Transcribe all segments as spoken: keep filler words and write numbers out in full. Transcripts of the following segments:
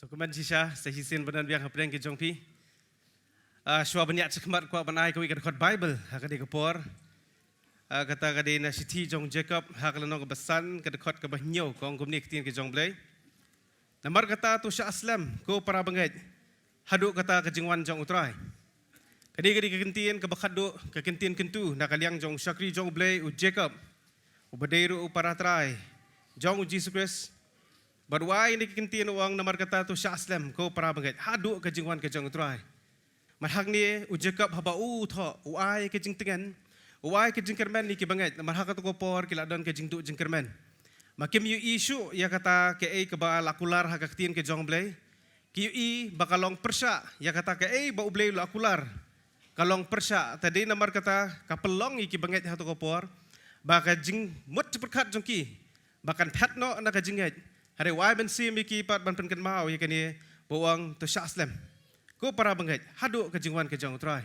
To kumne shisha, sa shisien ban wan biang hapdeng ki jong phi. Ah, shuwa ban ïaid shakhmat kwah ban ai kawei ka dkhot Bible, ha ka dei ka por. Ah, kata ka dei na shithi jong Jakob, ha ka lynnong kaba san, ka dkhot kaba hynñiew, ka ong kumne ka ktien ka jong U Blei. Namar kata to shah slem, ko para bangeit, haduh kata ka jingwan jong U Trai. Ka dei ka dei ka ktien kaba khatduh, ka ktien kyntu, na ka liang jong u shakri jong U Blei, u Jakob. Uba dei ruh u para trai jong u Jisu Khrist. Bad u ai ïa kane ka ktien u ong namar kata to shah slem ko para bangeit haduh ka jingwan ka jong U Trai. Mar hangne u Jakob haba u thoh u ai ka jingtngen, u ai ka jingkyrmen ïa ki bangeit, namar ha kato ka por ki la don ka jingduh jingkyrmen. Ma kim ïohi shuh ïa kata kaei kaba la kular ha ka ktien ka jong U Blei. Ki ïohi ba ka long pyrshah ïa kata kaei ba U Blei u la kular. Ka long pyrshah, te dei namar kata ka pynlong ïa ki bangeit ha kato ka por ba ka jingmut jingpyrkhat jong ki ba kan phet noh na ka jingngeit. Hynrei u ai mynsiem ïa ki pat ban pynkynmaw ïa kane, ba u ong to shah slem ko para bangeit haduh ka jingwan ka jong U Trai.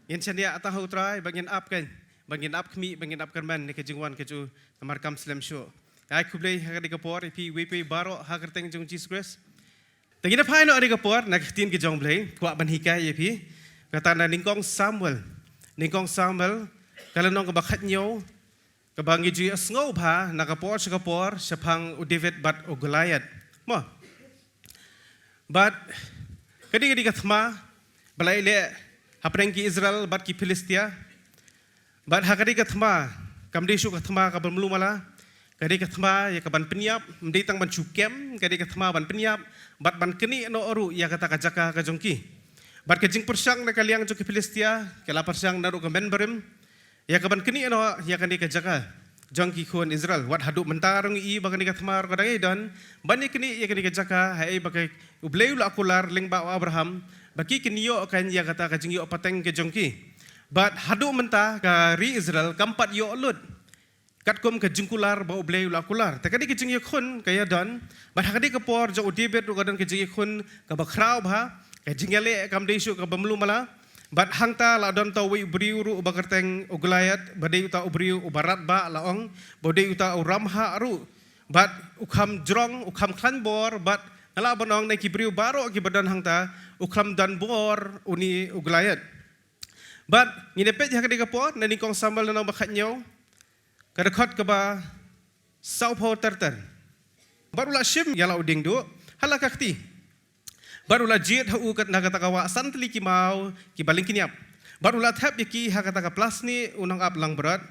Ngin shaniah tang ha U Trai, ba ngin ap kein, ba ngin ap khmih, ba ngin ap kyrmen ïa ka jingwan ka jong u, namar kam slem shuh. Ai khublei ha kane ka por ïa phi iwei pa iwei baroh ha ka kyrteng jong u Jisu Khrist. Te ngin ïa phai noh ha kane ka por na ka ktien ka jong U Blei, kwah ban hikai ïa phi. Kata na nyngkong Samuel, nyngkong Samuel, ka lynnong kaba khathynñiew, kaba ngi ju ïohsngew bha na ka por sha ka por shaphang u David bad u Goliath. Mo. Bad ka dei ka dei ka thma ba la ïaleh hapdeng ki Israel bad ki Philistia. Bad ha ka dei ka thma, kam dei shuh ka thma kaba mluh mala. Ka dei ka thma ïa kaban pynïap, ym dei tang ban shu kem, ka dei ka thma ban pynïap bad ban knieh noh ruh ïa kata ka jaka ka jong ki. Bad ka jingpyrshang na ka liang jong ki Philistia, ki la pyrshang naduh ka mynbarim ïa kaban knieh noh ïa kane ka jaka jong ki khun Israel. Wat haduh mynta ruh ngi i ba kane ka thma ruh ka dang ïai don ban ïa knieh ïa kane ka jaka, haei ba ka U Blei u la kular lyngba u Abraham ba ki kin ïoh kein ïa kata ka jingïoh pateng ka jong ki. Bad haduh mynta ka ri Israel kam pat ïoh lut katkum ka jingkular ba U Blei u la kular. Te ka dei ka jingïakhun ka ïa don. Bad ha ka dei ka por jong u David ruh ka don ka jingïakhun kaba khraw bha, ka jingïaleh kam dei shuh kaba mluh mala. Bad hangta la don uta uwei u briew ruh uba kyrteng u Goliath, ba dei uta u briew uba radbah la ong, ba dei uta u ramhah ruh. Bad u kham jrong, u kham khlaiñ bor, bad nga lah ban ong na ki briew baroh kiba don hangta, u kham don bor une u Goliath. Bad ngin ïa peit ha ka dei ka por na nyngkong Samuel lynnong ba khathynñiew, ka dkhot kaba sawphew ter ter. Bad u la shim ïa la u diengduh ha la ka kti. Bad u la jied ha u kat na kata ka wah san tylli ki maw kiba lyngkniap. Bad u la thep ïa ki ha kata ka plasnik u nongap langbrot,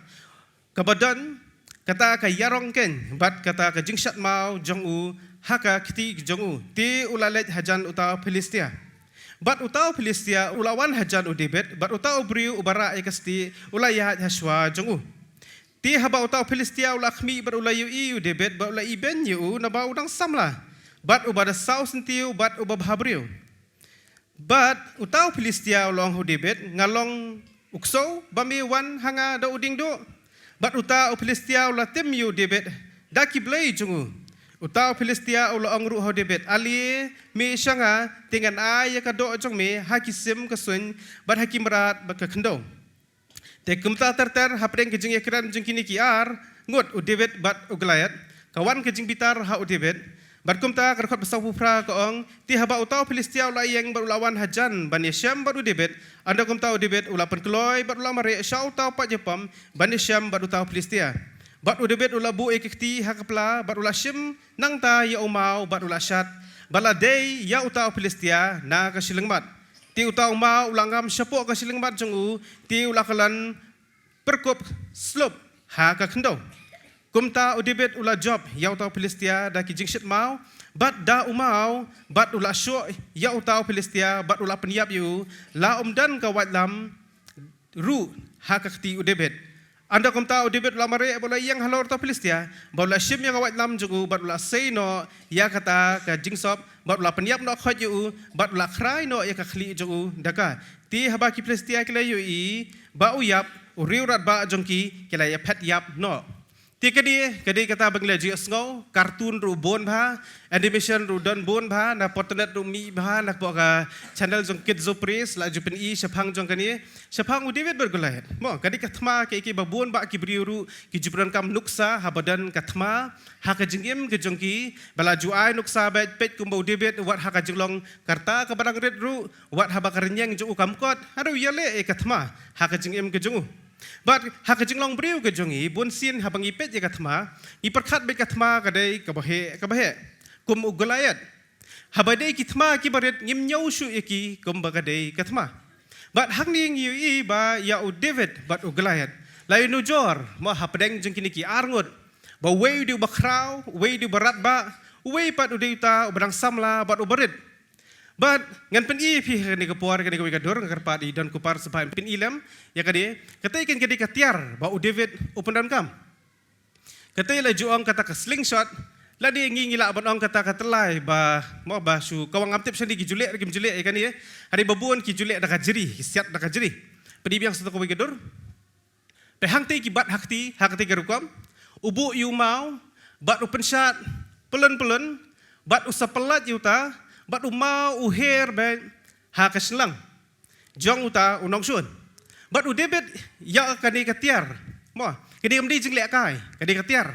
kaba don kata ka ïarong kein bad kata ka jingshad maw jong u ha ka kti jong u. Te u la leit hajan uta u Philistia. Bad uta u Philistia u la wan hajan u David, bad uta u briew uba rah ïa ka stieh u la ïaid ha shuwa jong u. Te haba uta u Philistia u la khmih bad u la ïohi ïa u David, bad u la ibeiñ ïa u naba u dang samla, bad uba da saw syntiew bad uba bhabriew. Bad uta u Philistia u la ong ha u David, nga long u ksew ba me wan ha nga da u diengduh? Bad uta u Philistia u la tim ïa u David da ki blei jong u. Uta u Philistia u la ong ruh ha u David, ale me sha nga, te ngan ai ïa ka doh jong me ha ki sim ka suiñ bad ha ki mrad bad ka khyndew. Te kumta ter ter hapdeng ka jingïakren jong kine ki ar ngut, u David bad u Goliath, ka wan ka jingbitar ha u David. Bad kumta ka dkhot ba sawphew phra ka ong, te haba uta u Philistia u la ïeng bad u la wan hajan ban ïashem bad u David, ynda kumta u David u la pynkloi bad u la mareh sha uta u paid ïapom ban ïashem bad uta u Philistia. Bad u David u la buh ïa ka kti ha ka pla bad u la shim nangta ïa u maw bad u la shad, bad la dei ïa uta u Philistia na ka shilliang mat. Te uta u maw u la ngam shapoh ka shilliang mat jong u, te u la kyllon pyrkup slup ha ka khyndew. Kumta u David u la jop ïa uta u Philistia da ki jingshit maw bad da u maw, bad u la shoh ïa uta u Philistia bad u la pynïap ïa u, la ym don ka waitlam ruh ha ka kti u David. Ynda kumta u David u la mareh bad u la ïeng halor uta u Philistia, bad u la shim ïa ka waitlam jong u bad u la sei noh ïa kata ka jingsop, bad u la pynïap noh khoit ïa u, bad u la khrai noh ïa ka khlieh jong u da ka. Te haba ki Philistia ki la ïohi ba u ïap, u riew radbah jong ki ki la ïaphet ïap noh. Te ka dei, ka dei kata ba ngi la ju sngew, cartoon ruh bun bha, animation ruh don bun bha, na internet ruh mih bha, na ka channel jong Kids Zone Press, la ju pyni shaphang jong kane, shaphang u David bad Goliath. Mo, ka dei ka thma kaei kaei ba bun bah ki briew ruh, ki ju pyndonkam nuksa, haba don ka thma, ha ka jingim ka jong ki, ba la ju ai nuksa bad peit kumba u David, wat ha ka jinglong ka rta kaba dang rit ruh, wat haba ka rynïeng jong u kam kot, haduh ïaleh ïa ka thma, ha ka jingim ka jong u. Bad ha ka jinglong briew ka jong ngi, bunsien haba ngi peit ïa ka thma, ngi pyrkhat ba ka thma ka dei kaba heh, kaba heh. Kum u Goliath. Haba dei ki thma kiba rit ngim ñiew shuh ïa ki kumba ka dei ka thma. Bad hangne ngi ïohi ba ïa u David bad u Goliath. La ïanujor, mo hapdeng jong kine ki arngut. Ba uwei u dei uba khraw, uwei u dei uba radbah, uwei pat u dei uta uba dang samla, bad uba rit. Bad ngan pyni ïa phi ha kane ka por, kane kawei ka dur, nga kyrpad ïa i Don Kupar Sbha pyni lem, ïa ka dei, katei kan ka dei ka tiar, ba u David u pyndonkam. Katei la ju ong kata ka slingshot, lane ngi ngi lah ban ong kata ka tyllai ba, mo ba shu kawang, ngam tip shane ki ju leh, kim ju leh ïa kane, hynrei ba bun ki ju leh da ka jri, ki siat da ka jri. Pyni biang sa kawei ka dur. Peit hangtei ki bat ha kti, ha katei ka rukom. U buh ïa u maw, bad u pynshad, pyllun pyllun, bad u sa pyllait ïa uta, bad u maw u her beit ha ka shyllangh jong uta u nongshun. Bad u David ïa kane ka tiar. Mo, kane kam dei jinglehkai, kane ka tiar.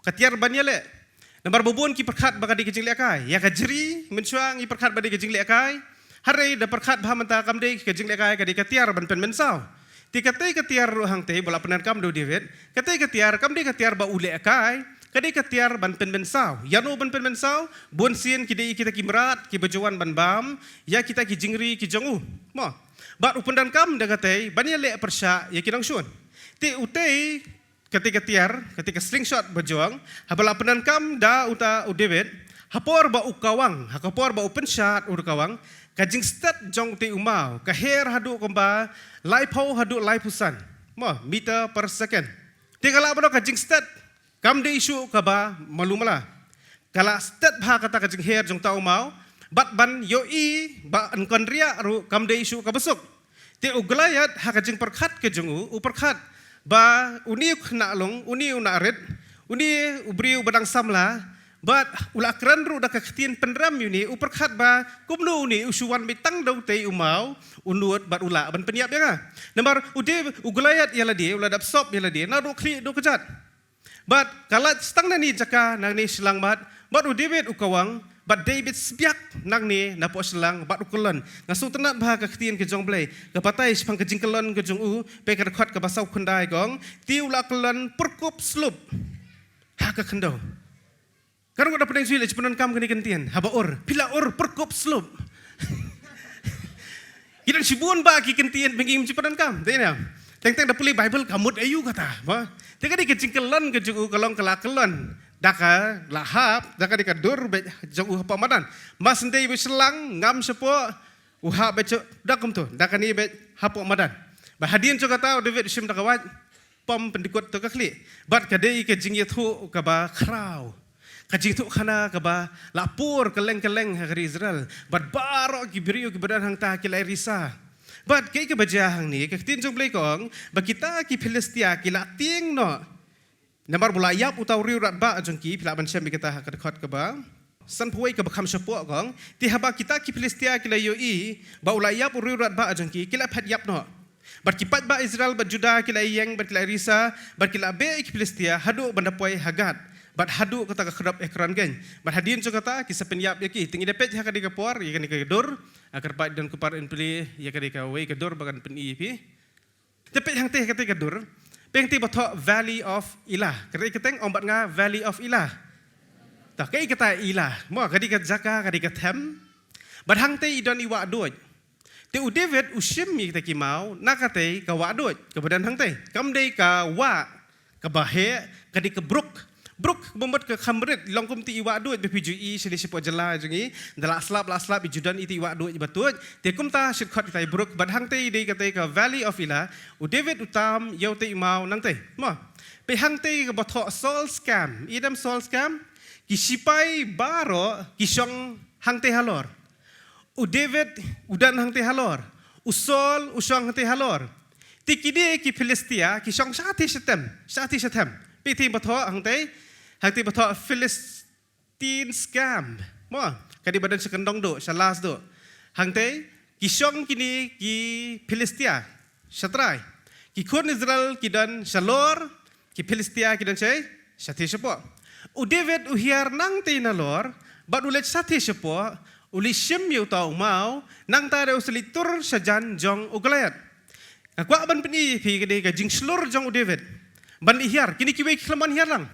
Ka tiar ban ïaleh. Namar ba bun ki pyrkhat ba ka dei ka jinglehkai. Ïa ka jri, mynshuwa ngi pyrkhat ba dei ka jinglehkai. Hynrei da pyrkhat bha mynta kam dei ka jinglehkai, ka dei ka tiar ban pynmynsaw. Te katei ka tiar ruh hangtei ba la pyndonkam da u David. Katei ka tiar kam dei ka tiar ba u lehkai. Ka dei ka tiar ban pynmynsaw. Ïano ban pynmynsaw? Bunsien ki dei kita ki mrad, kiba ju wan ban bam ïa kita ki jingri ki jong u. Mo. Bad u pyndonkam da katei ban ïaleh pyrshah ïa ki nongshun. Te utei katei ka tiar, katei ka slingshot ba jong, haba la pyndonkam da uta u David, ha por ba u kawang, ha ka por ba u pynshad u kawang, ka jingstet jong utei u maw, ka her haduh kumba laiphew haduh laiphew san, mo, meter per second. Te ka lah ban long ka jingstet, kam dei shuh kaba malu mala. Ka la stet bha kata ka jingher jong uta u maw, bad ban ïohi ba yn kynriah ruh kam dei shuh kaba suk. Te u Goliath ha ka jingpyrkhat ka jong u, u pyrkhat ba une u khynnah lung, une u nongrit, une u briew ba dang samla, bad u la kren ruh da ka ktien pynrem ïa une, u pyrkhat ba kumno une u shu wan beit tang da utei u maw, u nud bad u lah ban pynïap ïa nga. Namar u Dav-, u Goliath ïa lade, u la dap sop ïa lade, naduh khlieh haduh kjat. Bad ka lait tang nangne jaka, nangne shyllangmat, bad u David u kawang, bad David sbiak nangne napoh shyllangmat, bad u kyllon. Nga sngewtynnat bha ka ktien ka jong U Blei, ka batai shaphang ka jingkyllon ka jong u, peit ka dkhot kaba saw khyndai ka ong, te u la kyllon pyrkup slup ha ka khyndew. Ka ruh da pdeng shuh la ju pyndonkam kane ka ktien, haba ur, phi la ur pyrkup slup. Ki don shibun bah ki ktien ba ngim ju pyndonkam, te na. Teng teng da pule Baibl ka mut aïu kata, ba. Te ka dei ka jingkyllon ka jong u, ka long ka la kyllon da ka la hap, da ka dei ka dur beit jong u hapoh madan. Mas ndei beit shyllang, ngam shapoh, u hap beit sha, da kumto, da kane beit hapoh madan. Bad hadien jong kata u David u shim da ka wait, pom pyndikut to ka khlieh. Bad ka dei ka jingïathuh kaba khraw. Ka jingïathuh khana kaba la pur kylleng kylleng ha ka ri Israel. Bad baroh ki briew kiba don hangta ki la risa. Bad kaei kaba jia hangne, ka ktien jong U Blei ka ong, ba kita ki Philistia ki la tieng noh. Namar ba u la ïap uta u riew radbah jong ki, phi lah ban shem ïa kata ha ka dkhot kaba sanphew wei kaba kham shapoh ka ong, te haba kita ki Philistia ki la ïohi ba u la ïap u riew radbah jong ki, ki la phet ïap noh. Bad ki paidbah Israel bad Judah ki la ïeng, bad ki la risa, bad ki la beh ïa ki Philistia haduh ban da poi ha Gath, bad haduh kata ka khyrdop Ekron keiñ. Bad hadien jong kata ki sa pynïap ïa ki. Te ngi da peit ha ka dei ka por, ïa kane ka dur, ah, kyrpad Don Kupar yn plie ïa ka dei kawei ka dur ba ngan pyni ïa phi. Te peit hangtei, katei ka dur. Peit hangtei ba thoh Valley of Elah. Katei ka teng ong bad nga Valley of Elah. Ta kaei kata Elah? Mo, ka dei ka jaka, ka dei ka them. Bad hangtei i don i wah duid. Te u David u shim ïa kita ki maw na katei ka wah duid kaba don hangtei. Kam dei ka wah kaba heh, ka dei ka brook. Brook, ba mut ka kham rit, long kum ti i wah duid, ba phi ju i shane shapoh jylla jong ngi, da la slap, la slap, i ju don iti i wah duid ba tuid, te kumta shit khot ita i brook, bad hangtei dei katei ka Valley of Elah, u David u tam ïa utei i maw nangtei. Mo, peit hangtei kaba thoh Saul's camp, i dem Saul's camp, ki sipai baroh ki shong hangtei halor. U David u don hangtei halor. U Saul u shong hangtei halor. Te kine ki Philistia ki shong shathie shathem, shathie shathem. Iti ba thoh hangtei, hangtei ba thoh Philistine camp. Mo, ka dei ba don sha kyndong duh, sha last duh. Hangtei, ki shong kine ki Philistia sha trai. Ki khun Israel ki don sha lor, ki Philistia ki don sha, shatei shapoh. U David u hiar nangtei nalor, bad u leit shatei shapoh, u leit shim ïa uta u maw, nangta de u sa leit tur shajan jong u Goliath. Nga kwah ban pyni ïa phi ka dei ka jingshlur jong u David. Ban leit hiar, kine kiwei ki khlem ban hiar lang.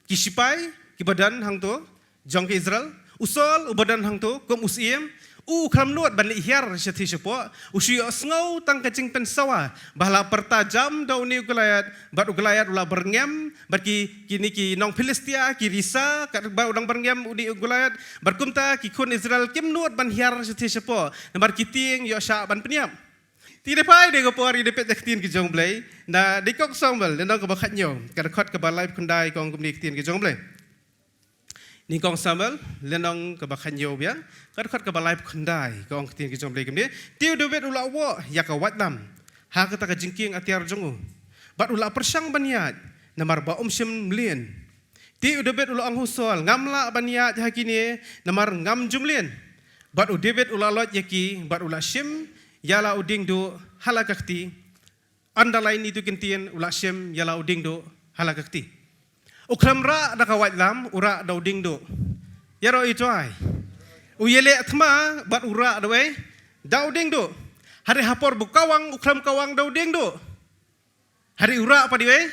Ki sipai, ki ba don hangto, jong ka Israel, u Saul, u ba don hangto, kum u syiem, u khlem nud ban leit hiar shatei shapoh, u shu ïohsngew tang ka jingpynsawa, ba la pyrta jam da une u Goliath, bad u Goliath u la byrngem, bad ki, kine ki nong Philistia, ki risa, katba u dang byrngem une u Goliath, bad kumta ki khun Israel kim nud ban hiar shatei shapoh, namar ki tieng ïoh shah ban pynïap. Te da phai da ka por ïa da peit da ka ktien ka jong u Blei, na Nyngkong Samuel, lynnong kaba khathynñiew, ka dkhot kaba laiphew khyndai ka ong kumne ka ktien ka jong u Blei. Nyngkong Samuel, lynnong kaba khathynñiew biang, ka dkhot kaba laiphew khyndai, ka ong ka ktien ka jong u Blei kumne. Te u David u la wah ïa ka waitlam ha kata ka jingkieng atiar jong u, bad u la pyrshang ban ïaid, namar ba um shym mlien. Te u David u la ong ha u Saul, ngam lah ban ïaid ha kine, namar ngam ju mlien. Bad u David u la loit ïa ki, bad u la shim ïa la u diengduh ha la ka kti. Underline ïa itu ki ktien, u la shim ïa la u diengduh ha la ka kti. U khlem rah da ka waitlam, u rah da u diengduh. Ïaroh ïa u trai. U ïaleh thma, bad u rah da u, da u diengduh. Hynrei ha por ba u kawang, u khlem kawang da u diengduh. Hynrei u rah pat ïa u,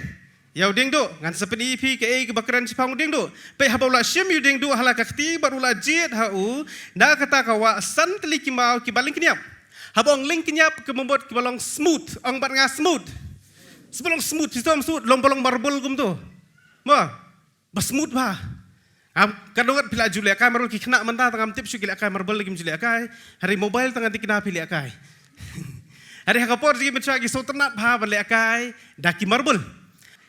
ïa u diengduh. Ngan sa pyni ïa phi kaei kaba kren shaphang u diengduh. Peit, haba u la shim ïa u diengduh ha la ka kti, bad u la jied ha u, na kata ka wah san tylli ki maw kiba lyngkniap. Haba ong lyngkniap, ka mut kiba long smooth, ong bad nga smooth. Shu ba long smooth, shisha smooth, long ba long marble kumto. Mo, ba smooth bha. Am, ka dang ngat phi la ju lehkai marble, ki khynnah mynta tang ngam tip shuh ki lehkai marble, kim ju lehkai. Hynrei mobile tang ngan tip kine phi lehkai. Hynrei ha ka por jong ngi mynshwa ki sngewtynnat bha ban lehkai da ki marble.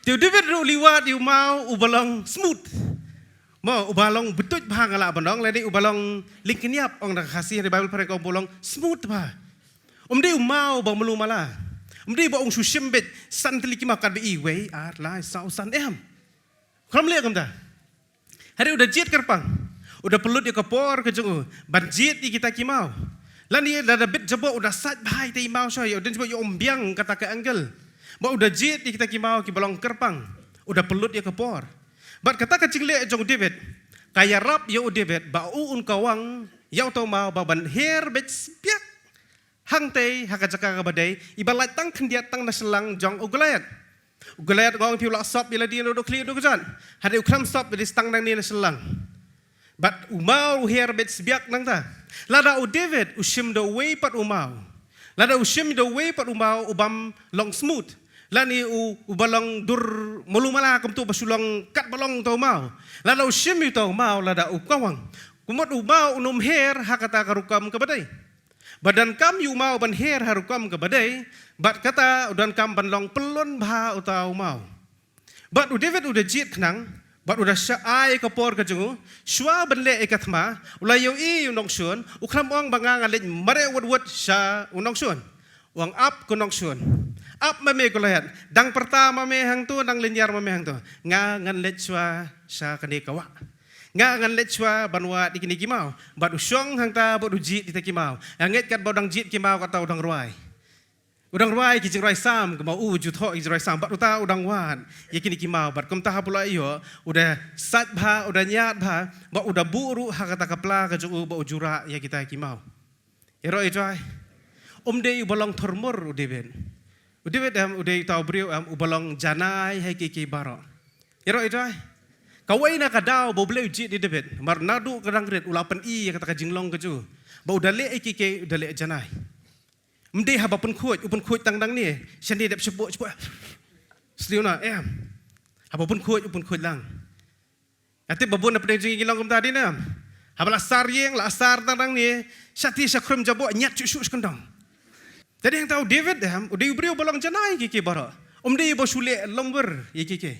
Te u David ruh u la wad ïa u maw uba long smooth. Mo, uba long btuid bha nga lah ban ong, lane uba long lyngkniap ong da ka Khasi, hynrei Baibl phareng ka ong ba u long smooth bha. Um dei u maw ba mluh mala. Um dei ba ong shu shim beit san tylli ki maw, katba i wei, ar, lai, saw, san, em. Khlem leh kumta. Hynrei u da jied kyrpang. U da pynlut ïa ka por ka jong u ban jied ïa kita ki maw. Lane lada bit jaboh u da sait bha ïa kita i maw sha ïa u, dang jaboh ïa um biang kata ka angle. Ba u da jied ïa kita ki maw kiba long kyrpang. U da pynlut ïa ka por. Bad kata ka jingleh jong u David ka ïarap ïa u David ba u un kawang ïa uta u maw ba ban her beit sbiak. Hangtei ha ka jaka kaba dei, iba lait tang khyndiat tang na shyllang jong u Goliath. U Goliath nga ong ïa phi u la sop ïa lade naduh khlieh haduh kjat. Hynrei u khlem sop ïa lade, tang nangne na shyllang. Bad u maw u her beit sbiak nangta. Lada u David u shim da uwei pat u maw, lada u shim da uwei pat u maw u bym long smooth, lane u, uba long dur malu mala kumto ba shu long katba long uta u maw, lada u shim ïa uta u maw, lada u kawang, ka mut u maw un ym her ha kata ka rukom kaba dei. Ba donkam ïa u maw ban her ha rukom kaba dei, bad kata u donkam ban long pyllun bha uta u maw. Bad u David u da jied khnang, bad u da shah ai ka por ka jong u, shuwa ban leh ïa ka thma, u la ïohi ïa u nongshun, u khlem ong ba nga ngan leit mareh wut wut sha u nongshun. U ong, ap ko nongshun. Ap ma me Goliath, dang pyrta ma me hangto, dang lynñiar ma me hangto. Nga ngan leit shuwa sha kane ka wah. Nga ngan leit shuwa ban wad ïa kine ki maw. Bad u shong hangta bad u jied ïa kita ki maw. Nga ngeit katba u dang jied ki maw kata u dang rwai. U dang rwai ki jingrwai Salm, kumba u ju thoh ki jingrwai Salm. Bad uta u dang wad ïa kine ki maw. Bad kumta haba u la ïoh, u da sait bha, u da ñiad bha, bad u da buh ruh ha kata ka pla ka jong u ba u ju rah ïa kita ki maw. Ïaroh ïa u trai. Um dei uba long thurmur u David. U David em, u dei uta u briew em uba long janai ha kiei kiei baroh. Ïaroh ïa u trai. Kawei na ka daw ba U Blei u jied ïa u David. Namar naduh ka dang rit u la pyni ïa kata ka jinglong ka jong u. Ba u da leh ïa kiei kiei u da leh janai. Um dei haba pynkhuid, u pynkhuid tang nangne. Shane dep shapoh, shapoh. Sliuna, em. Haba pynkhuid, u pynkhuid lang. Nga tip ba bun na pdeng jong ngi ki long kumta, dei ne em? Haba la sar ïing, la sar tang nangne, shatei sha khrum jaboh, ñiad shuh shuh sha kyndong. Te dei hangta u David em, u dei u briew ba long janai ïa kiei kiei baroh. Um dei ba shu leh lum wir ïa kiei kiei.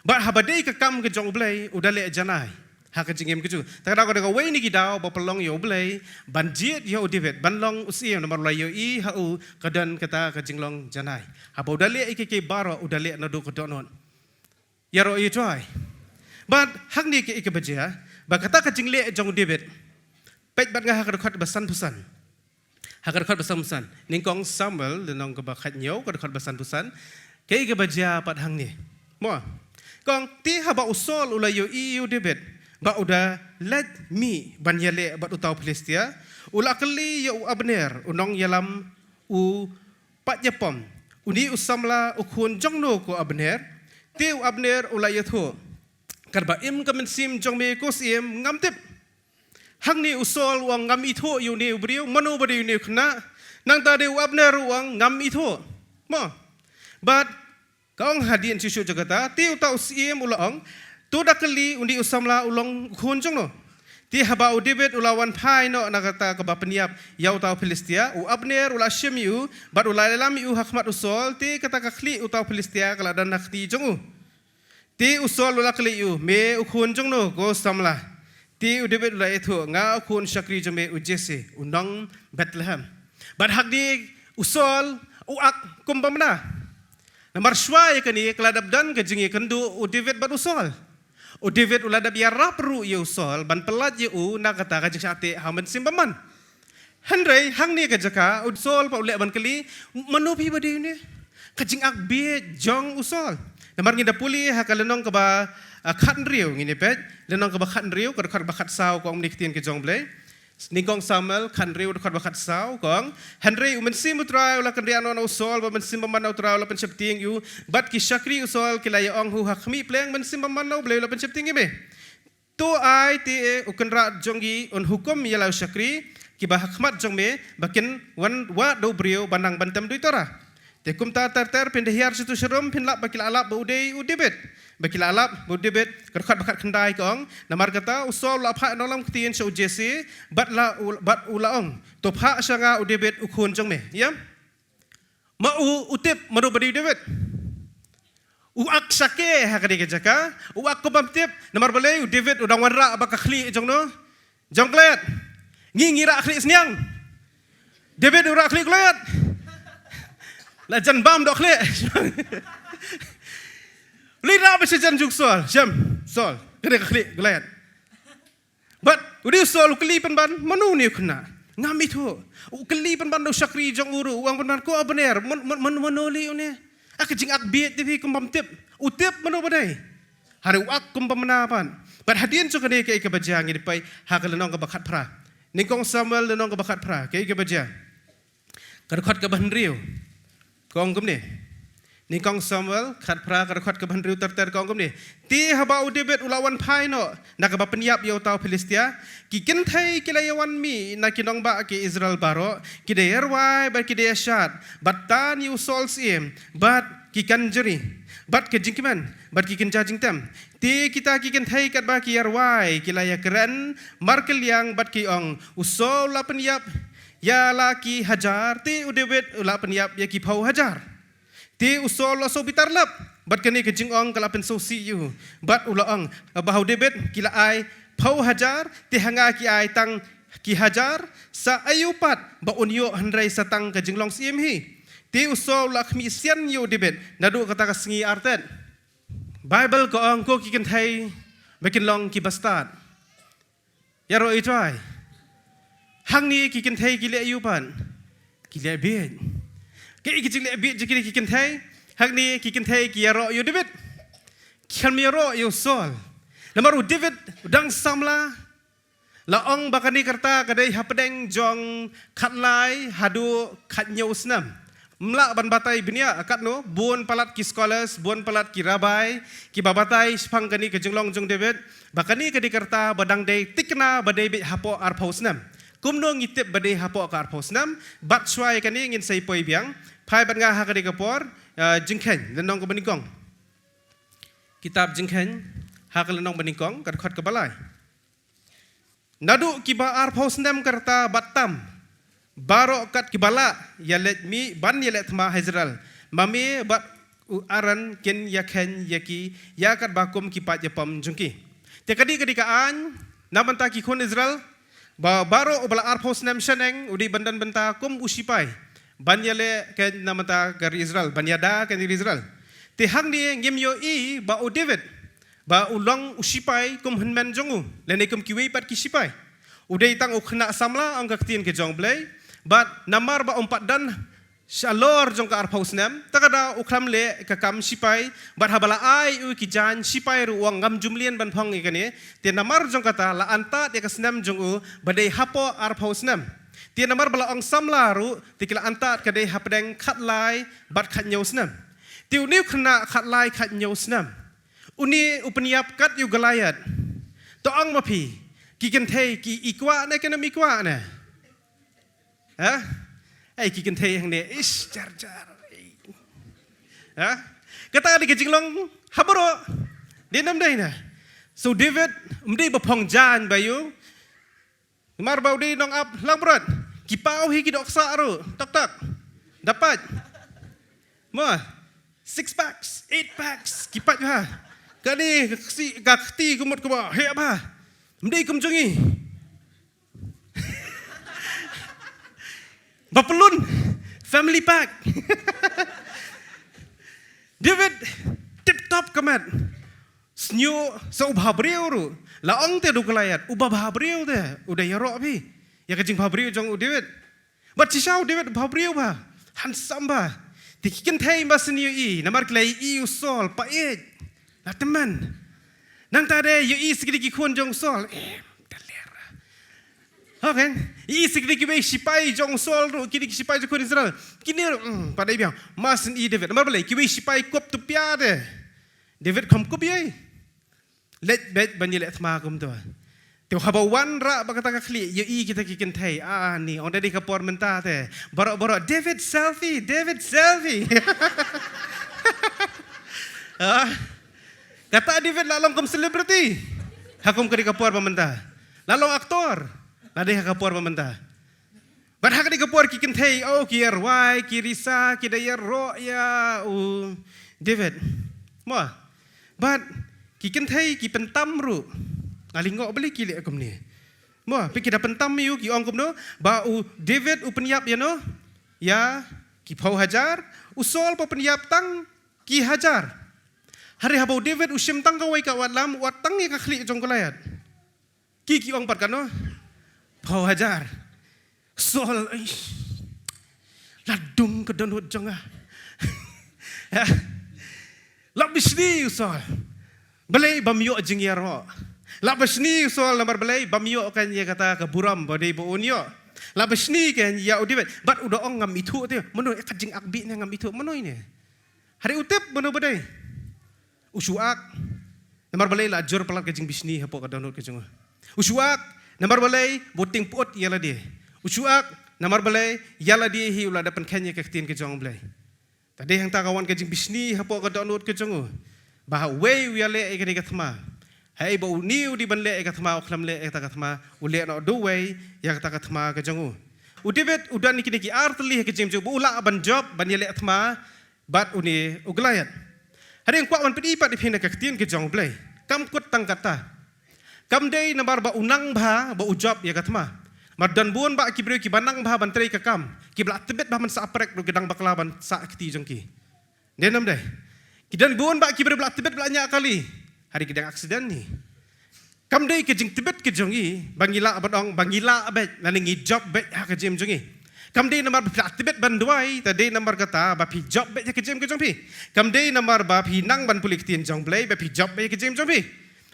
Bad haba dei ka kam ka jong U Blei, u da leh janai ha ka jingim ka jong u. Te ka daw ka dei kawei na ki daw ba pynlong ïa U Blei ban jied ïa u David ban long u syiem, namar u la ïohi ha u ka don kata ka jinglong janai. Haba u da leh ïa kiei kiei baroh, u da leh naduh ka dohnud. Ïaroh ïa u Trai. Bad hangne kaei kaba jia, ba kata ka jingleh jong u David. Peit bad nga ha ka dkhot ba sanphew san. Ha ka dkhot ba sanphew san. Nyngkong Samuel, lynnong kaba khathynñiew, ka dkhot ba sanphew san. Kaei kaba jia pat hangne. Mo. Ka ong, te haba u Saul u la ïohi ïa u David, ba u da leit mih ban ïaleh bad uta u Philistia, u la kylli ïa u Abner, u nongïalam u paid ïapom. Une u samla u khun jongno ko Abner? Te u Abner u la ïathuh, katba im ka mynsiem jong me ko syiem, ngam tip. Hangne u Saul u ong ngam ithuh ïa une u briew, mano ba dei une u khynnah. Nangta dei u Abner u ong ngam ithuh. Mo. Bad ka ong hadien shuh shuh jong kata, te uta u syiem u la ong, to da kylli une u samla u long u khun jongno. Te haba u David u la wan phai noh na kata kaba pynïap ïa uta u Philistia, u Abner u la shim ïa u, bad u la ïalam ïa u ha khmat u Saul, te kata ka khlieh uta u Philistia ka la don ha kti jong u. Te u Saul u la kylli ïa u, me u khun jongno ko samla? Te u David u la ïathuh, nga u khun shakri jong me u Jesse, u nong Bethlehem. Bad hangne u Saul u ak kumba mna. Namar shuwa ïa kane ka la dep don ka jingïakynduh u David bad u Saul. U David u la dep ïarap ruh ïa u Saul ban pyllait ïa u na kata ka jingshah teh ha u Mynsiem Bakhuid. Hynrei hangne ka jaka u Saul pat u leh ban kylli, mano phi ba dei une? Ka jingakbieit jong u Saul. Namar ngin da pule ha ka lynnong kaba, ah, khathynriew ngin ïa peit, lynnong kaba khathynriew, ka dkhot ba khatsaw ka ong kumne ktien ka jong U Blei. Nyngkong Samuel khathynriew dkhot ba khatsaw ka ong, hynrei u Mynsiem u Trai u la kynriah noh na u Saul, bad Mynsiem Bakhuid na u Trai u la pynsheptieng ïa u, bad ki shakri u Saul ki la ïa ong ha u ha khmih pleng, Mynsiem Bakhuid na U Blei u la pynsheptieng ïa me. To ai te u kynrad jong ngi un hukum ïa la u shakri kiba ha khmat jong me ba kin wan wad da u briew ba nang ban tem duh Torah. Te kumta ter ter phin da hiar sha uto u sharum phin lap ba ki la lap ba u dei u David. Ba ki la lap ba u David, ka dkhot ba khatkhyndai ka ong, namar kata u Saul u la phah nongïalam ktien sha u Jesse, bad la u, bad u la ong, to phah sha nga u David u khun jong me. Ïa? Ma u, u tip mano ba dei u David. U ak shake ha kane ka jaka, u ak kumba ym tip, namar balei u David u dang wanrah bad ka khlieh jongno? Jong Goliath. Ngi ngi rah khlieh sniang. David u rah khlieh Goliath. La jan bam doh khlieh. Lei rah ba sha jan jong u Saul, shem, Saul. Kane ka khlieh Goliath. Bad u dei u Saul u kylli pynban, mano une u khynnah? Ngam ithuh. U kylli pynban da u shakri jong u ruh, u ong pynban ko Abner, man, man, man, mano lei une? Ah, ka jingakbieit te phi kumba ym tip. U tip mano ba dei. Hynrei u ak kumba mna pat. Bad hadien jong kane kaei kaba jia ngin ïa peit ha ka lynnong kaba khatphra. Nyngkong Samuel lynnong kaba khatphra, kaei kaba jia. Ka dkhot kaba hynriew ka ong kumne. Nyngkong Samuel khatphra, ka dkhot kaba hynriew ter ter ka ong kumne. Te haba u David u la wan phai noh na kaba pynïap ïa uta u Philistia, ki kynthei ki la ïa wan mih na ki nongbah ki Israel baroh, ki da ïa rwai bad ki da ïa shad, bad tan ïa u Saul syiem, bad ki kynjri, bad ki jingkmen, bad ki kynja jingtem. Te kita ki kynthei katba ki ïa rwai ki la ïa kren markylliang bad ki ong, u Saul u la pynïap ïa la ki hajar, te u David u la pynïap ïa ki phew hajar. Te u Saul u la sngewbitar lap bad kane ka jingong ka la pynsngewsih ïa u, bad u la ong, ba ha u David ki la ai phew hajar, te ha nga ki ai tang ki hajar, sa aïu pat ba un ïoh hynrei sa tang ka jinglong syiem hi. Te u Saul u la khmih sian ïa u David naduh kata ka sngi artat. Baibl ka ong ko ki kynthei ba kin long kiba stad. Ïaroh ïa u Trai. Hangne ki kynthei ki leh aïu pat? Ki leh bieit. Kaei ka jingleh bieit jong kine ki kynthei? Hangne ki kynthei ki ïaroh ïa u David. Ki khlem ïaroh ïa u Saul. Namar u David u dang samla. La ong ba kane ka rta ka dei hapdeng jong khatlai haduh khathynñiew snem. Ym lah ban batai bniah, katno, bun palat ki scholars, bun palat ki rabbi kiba batai shaphang kane ka jinglong jong u David, ba kane ka dei ka rta ba dang dei thikna ba dei beit hapoh arphew snem. Kumno ngi tip ba dei hapoh ka arphew snem? Bad shuwa ïa kane ngin sa ïa poi biang. Phai bad nga ha kane ka por, eh, Jingkheiñ lynnong kaba nyngkong. Kitab Jingkheiñ ha ka lynnong ba nyngkong, ka dkhot kaba lai. Naduh kiba arphew snem ka rta bad tam, baroh kat kiba lah ïaleit mih ban ïaleh thma ha Israel, ma me bad u Aaron kin ïakheiñ ïa ki ïa katba kum ki paid ïapom jong ki. Te ka dei, ka dei ka aiñ na bynta ki khun Israel, ba baroh uba la arphew snem shaneng u dei ban don bynta kum u sipai ban ïaleh keiñ na bynta ka ri Israel, ban ïada keiñ ri Israel. Te hangne ngim ïohi ba u David, ba u long u sipai kum hynmen jong u, lane kum kiwei pat ki sipai. U dei tang u khynnah samla ong ka ktien ka jong Blei, bad namar ba um pat don shalor jong ka arphew snem, te ka daw u khlem leh ka kam sipai, bad haba la ai u ki jaiñ sipai ruh u ong ngam ju mlien ban phong ïa kane, te namar jong kata la antad ïa ka snem jong u ba dei hapoh arphew snem. Te namar ba la ong samla ruh, te ki la antad ka dei hapdeng khatlai bad khathynñiew snem. Te une u khynnah khatlai khathynñiew snem, une u pynïap kat ïa u Goliath. To ong ma phi, ki kynthei ki i kwah ne ki nym i kwah ne? Ha? Ei, ki kynthei hangne, ish, jar jar. Ha? Kata ka dei ka jinglong ha baroh. Dei nam dei ne? So David um dei ba phong jaiñ ba ïoh. Namar ba u dei nongap langbrot. Ki paw hi ki dohksah ruh. Tak tak. Dapat. Mo. Six packs, eight packs, ki pat ha. Kane ka ksi, ka kti ka mut kaba heh bha. Um dei kum jong ngi. Ba pyllun, family pack. David, tip top ka met. Sñiuh sa u bhabriew ruh. La ong te da u Goliath, u ba bhabriew te, u da ïaroh phi. Ïa ka jingbhabriew jong u David. Bad shisha u David bhabriew bha, handsome bha. Te ki kynthei ba sñiuh i, namar ki la i u Saul, pait. La tymmen. Nangta de, ïohi sa kine ki khun jong u Saul. Em, da ler. Okay. I sa kine kiwei sipai jong u Saul ruh, kine ki sipai jong khun Israel. Kine ruh, mm, pat dei biang. Mas i David. Namar balei, kiwei sipai kup tu pia de. David kham kup ïa i. Leit beit ban ïaleh thma kumto. Te haba wanrah bad kata ka khlieh, ïohi kita ki kynthei. Ah, ni, ong da dei ka por mynta te. Baroh, baroh, David selfie, David selfie. Ah. Kata David la long kum celebrity. Ha kum ka dei ka por ba mynta. La long aktor. La dei ha ka por ba mynta. Bad ha kane ka por ki kynthei, oh, ki ïa rwai, ki risa, ki da ïaroh ïa u David. Mo. Bad ki kynthei ki pyntam ruh. Nga lyngngoh balei ki leh kumne. Mo, phi, ki da pyntam ïa u, ki ong kumno, ba u David u pynïap ïa no, ïa ki phew hajar, u Saul ba pynïap tang ki hajar. Hynrei haba u David u shim tang kawei ka watlam, u wad tang ïa ka khlieh jong Goliath. Ki, ki ong pat katno? Phew hajar. Saul, ai. La dung ka dohnud jong nga. La bishni u Saul. Balei bym ïoh jingïaroh. La bishni u Saul namar balei bym ïoh kan ïa kata ka burom ba dei ba un ïoh. La bishni kan ïa u David. Bad u da ong ngam ithuh te. Mano ïa ka jingakbit ne ngam ithuh. Mano ine. Hynrei u tip mano ba dei. U shu ak. Namar balei la jur palat ka jingbishni hapoh ka dohnud ka jong u. U shu ak. Namar balei ba u tieng pyut ïa lade. U shu ak. Namar balei ïa lade hi u la da pynkheiñ ïa ka ktien ka jong u Blei. Ta dei hangta ka wan ka jingbishni hapoh ka dohnud ka jong u. Ba ha uwei u ïaleh ïa kane ka thma. Haei ba une u dei ban leh ïa ka thma, u khlem leh ïa kata ka thma, u leh noh da uwei ïa kata ka thma ka jong u. U David u don ïa kine ki ar tylli ha ka jingim jong u ba u lah ban jop ban ïaleh thma. Bad une u Goliath. Hynrei nga kwah ban pyni pat ïa phi na ka ktien ka jong u Blei. Kam kut tang katta. Kam dei namar ba u nang bha ba u jop ïa ka thma. Namar don bun bah ki briew kiba nang bha ban trei ka kam. Kiba la tbit bha ban sah prek ruh ki dang bakla ban sah kti jong ki. Dei nam dei. Ki don bun bah ki briew ba la tbit ba la ñiah kali. Hynrei ki dang accident hi. Kam dei ka jingtbit ka jong ngi, ba ngi lah ban ong, ba ngi lah beit, lane ngi jop beit ha ka jingim jong ngi. Kam dei namar ba phi lah tbit ban duwai, ta dei namar kata, ba phi jop beit ha ka jingim ka jong phi. Kam dei namar ba phi nang ban pule ktien jong Blei, ba phi jop beit ha ka jingim jong phi.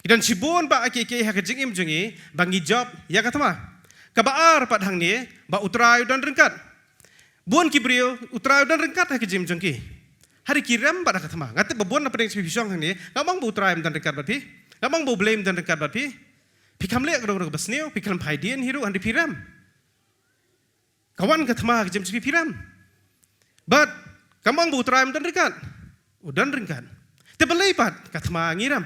Ki don shibun bah kiei kiei ha ka jingim jong ngi, ba ngi jop ïa ka thma. Kaba ar pat hangne, ba u Trai u don ryngkat. Bun ki briew, u Trai u don ryngkat ha ka jingim jong ki. Hynrei ki rem bad ha ka thma. Nga tip ba bun na pdeng phi shong hangne, ngam ong ba u Trai um don ryngkat bad phi. Ngam ong ba u Blei um don ryngkat bad phi. Phi kham leh ka dong ruh kaba sniew, phi khlem phai dien hi ruh, hynrei phi rem. Ka wan ka thma ha ka jingim jong phi, phi rem. Bad, ngam ong ba u Trai um don ryngkat. U don ryngkat. Te balei pat, ka thma ngi rem.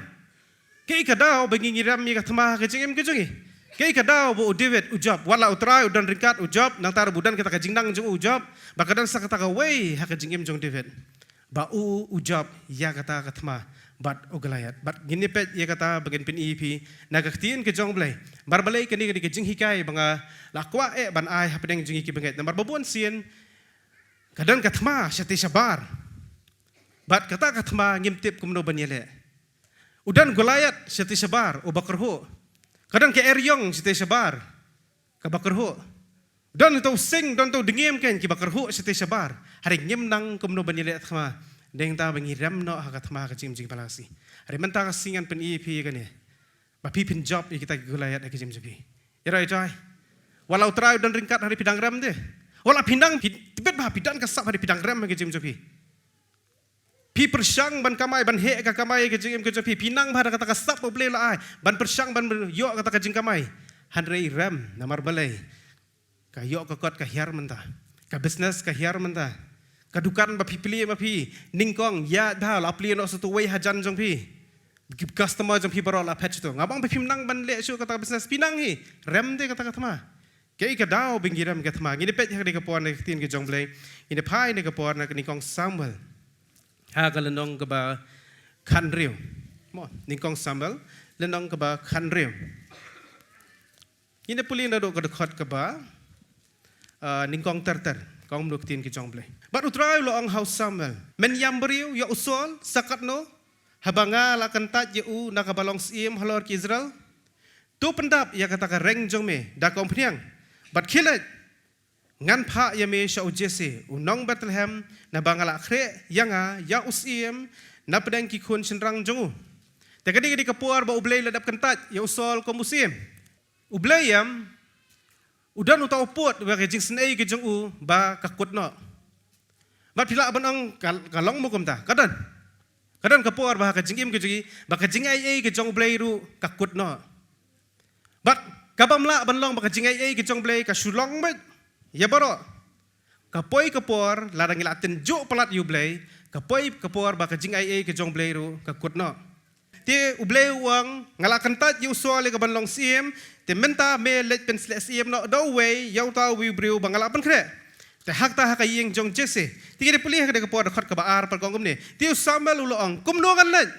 Kaei ka daw ba ngi ngi rem ïa ka thma ha ka jingim ka jong ngi. Kaei ka daw ba u David u jop. Wat la u Trai u don ryngkat u jop. Nangta ruh ba u don kata ka jingnang jong u jop. Ba ka don sa kata kawei ha ka jingim jong David. Ba u u jop ïa kata ka thma. Bad u Goliath. Bad ngin ïa peit ïa kata ba ngin pyni ïa phi. Na ka ktien ka jong u Blei. Namar balei kane ka dei ka jinghikai ba nga la kwah eh ban ai hapdeng jong ngi ki bangeit. Namar ba bun sien. Ka don ka thma shatei shabar. Bad kata ka thma ngim tip kumno ban ïaleh. U don Goliath shatei shabar, uba kyrhuh. Ka don ka eriong shatei shabar, kaba kyrhuh. Don uto u sing, don uto u dngiem kein kiba kyrhuh shatei shabar. Hynrei ngim nang kumno ban ïaleh thma. Dei hangta ba ngi rem noh ha ka thma ha ka jingim jong phi la ka sngi. Hynrei mynta ka sngi ngan pyni ïa phi kane. Ba phi phin jop ïa kita ki Goliath ha ka jingim jong phi. Ïaroh ïa U Trai. Wat la U Trai u don ryngkat hynrei phi dang rem de. Wat la phi nang phi tbit ba phi don ka sap hynrei phi dang rem ha ka jingim jong phi. Phi pyrshang ban kamai, ban heh ka kamai ka jingim ka jong phi. Phi nang ba da kata ka sap U Blei u la ai ban pyrshang ban ïoh kata ka jingkamai. Hynrei rem, namar balei? Ka ïoh ka kot ka hiar mynta. Ka business ka hiar mynta. Ka dukan ba phi plie ma phi, nyngkong ïa da la plie noh sha uto uwei hajan jong phi. Customer jong phi baroh la phet sha uto. Nga ong ba phim nang ban leh shuh kata ka business, phi nang hi. Rem de kata ka thma. Kaei ka daw ba ngi rem ka thma? Ngin ïa peit ha kane ka por na ka ktien ka jong U Blei. Ngin ïa phai na ka por na ka Nyngkong Samuel. Ha ka lynnong kaba khathynriew. Mo, Nyngkong Samuel, lynnong kaba khathynriew. Ngin ïa pule naduh ka dkhot kaba, ah, nyngkong ter ter. Ka ong kumno ka ktien ka jong U Blei. Bad U Trai u la ong ha u Samuel, men ïam briew ïa u Saul sa katno, haba nga la kyntait ïa u na kaba long syiem halor ki Israel? To pyndap ïa kata ka reng jong me da ka umphniang. Bad khie leit, ngan phah ïa me sha u Jesse u nong Bethlehem, naba nga la khreh ïa nga ïa u syiem napdeng ki khun shynrang jong u. Te ka dei ka dei ka por ba U Blei la dep kyntait ïa u Saul kum u syiem. U Blei em, u don uta u pud ba ka jingsnei ka jong u ba ka kut noh. Bad phi lah ban ong ka, ka long mo kumta, ka don. Ka don ka por ba ka jingim ka jong ngi, ba ka jingaiei ka jong U Blei ruh ka kut noh. Bad ka bym lah ban long ba ka jingaiei ka jong U Blei ka shu long beit ïa baroh. Ka poi ka por, lada ngi la tynjuh palat ïa U Blei, ka poi ka por ba ka jingaiei ka jong U Blei ruh ka kut noh. Te U Blei u ong, nga la kyntait ïa u Saul ïa kaban long syiem, te mynta me leit pynsleh syiem noh da uwei ïa uta uwei u briew ba nga la pynkhreh. Te ha kata ha ka ïing jong Jesse. Te ngi ïa pule ha kata ka por dkhot kaba ar pat ka ong kumne. Te u Samuel u la ong, kumno ngan leit?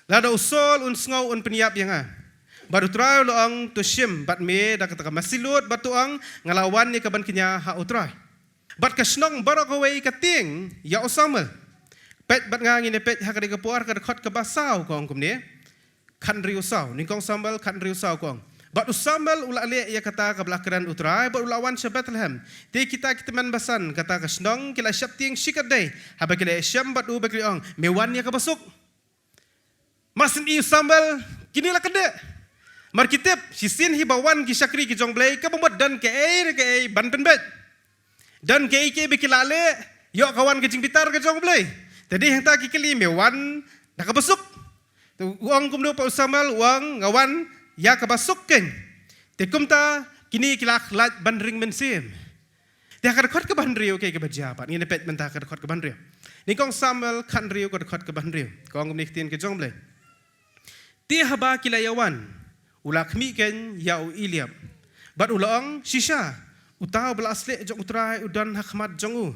Lada u Saul un sngew un pynïap ïa nga. Bad U Trai u la ong, to shim bad me da kata ka masi lut bad to ong, nga la wan ïa kaban kñia ha U Trai. Bad ka shnong baroh kawei ka tieng ïa u Samuel. Peit bad nga, ngin ïa peit ha kane ka por ka dkhot kaba saw ka ong kumne. Khathynriew saw, Nyngkong Samuel khathynriew saw ka ong. Bad u Samuel u la leh ïa kata kaba la kren U Trai bad u la wan sha Bethlehem. Te kita ki tymmen basan kata ka shnong ki la sheptieng shikatdei haba ki la ïashem bad u bad ki la ong, me wan ïa kaba suk. Mar shen i u Samuel, kine la kyndit. Mar ki tip, shisien hi ba wan ki shakri ki jong U Blei, kaba mut don kaei re kaei ban pynbeit. Don kaei kaei ba ki la leh, ïoh ka wan ka jingbitar ka jong U Blei. Te dei hangta ki kylli, me wan da kaba suk? Te u ong kumno pat u Samuel, u ong nga wan ïa kaba suk keiñ. Te kumta kine ki la khlad ban ring mynsiem. Te ha ka dkhot kaba hynriew kaei kaba jia pat, ngin ïa peit mynta ha ka dkhot kaba hynriew. Nyngkong Samuel khathynriew ka dkhot kaba hynriew. Ka ong kumne ka ktien ka jong U Blei. Te haba ki la ïa wan, u la khmih keiñ ïa u Eliab. Bad u la ong, shisha, uta uba la sleh jong U Trai u don ha khmat jong u.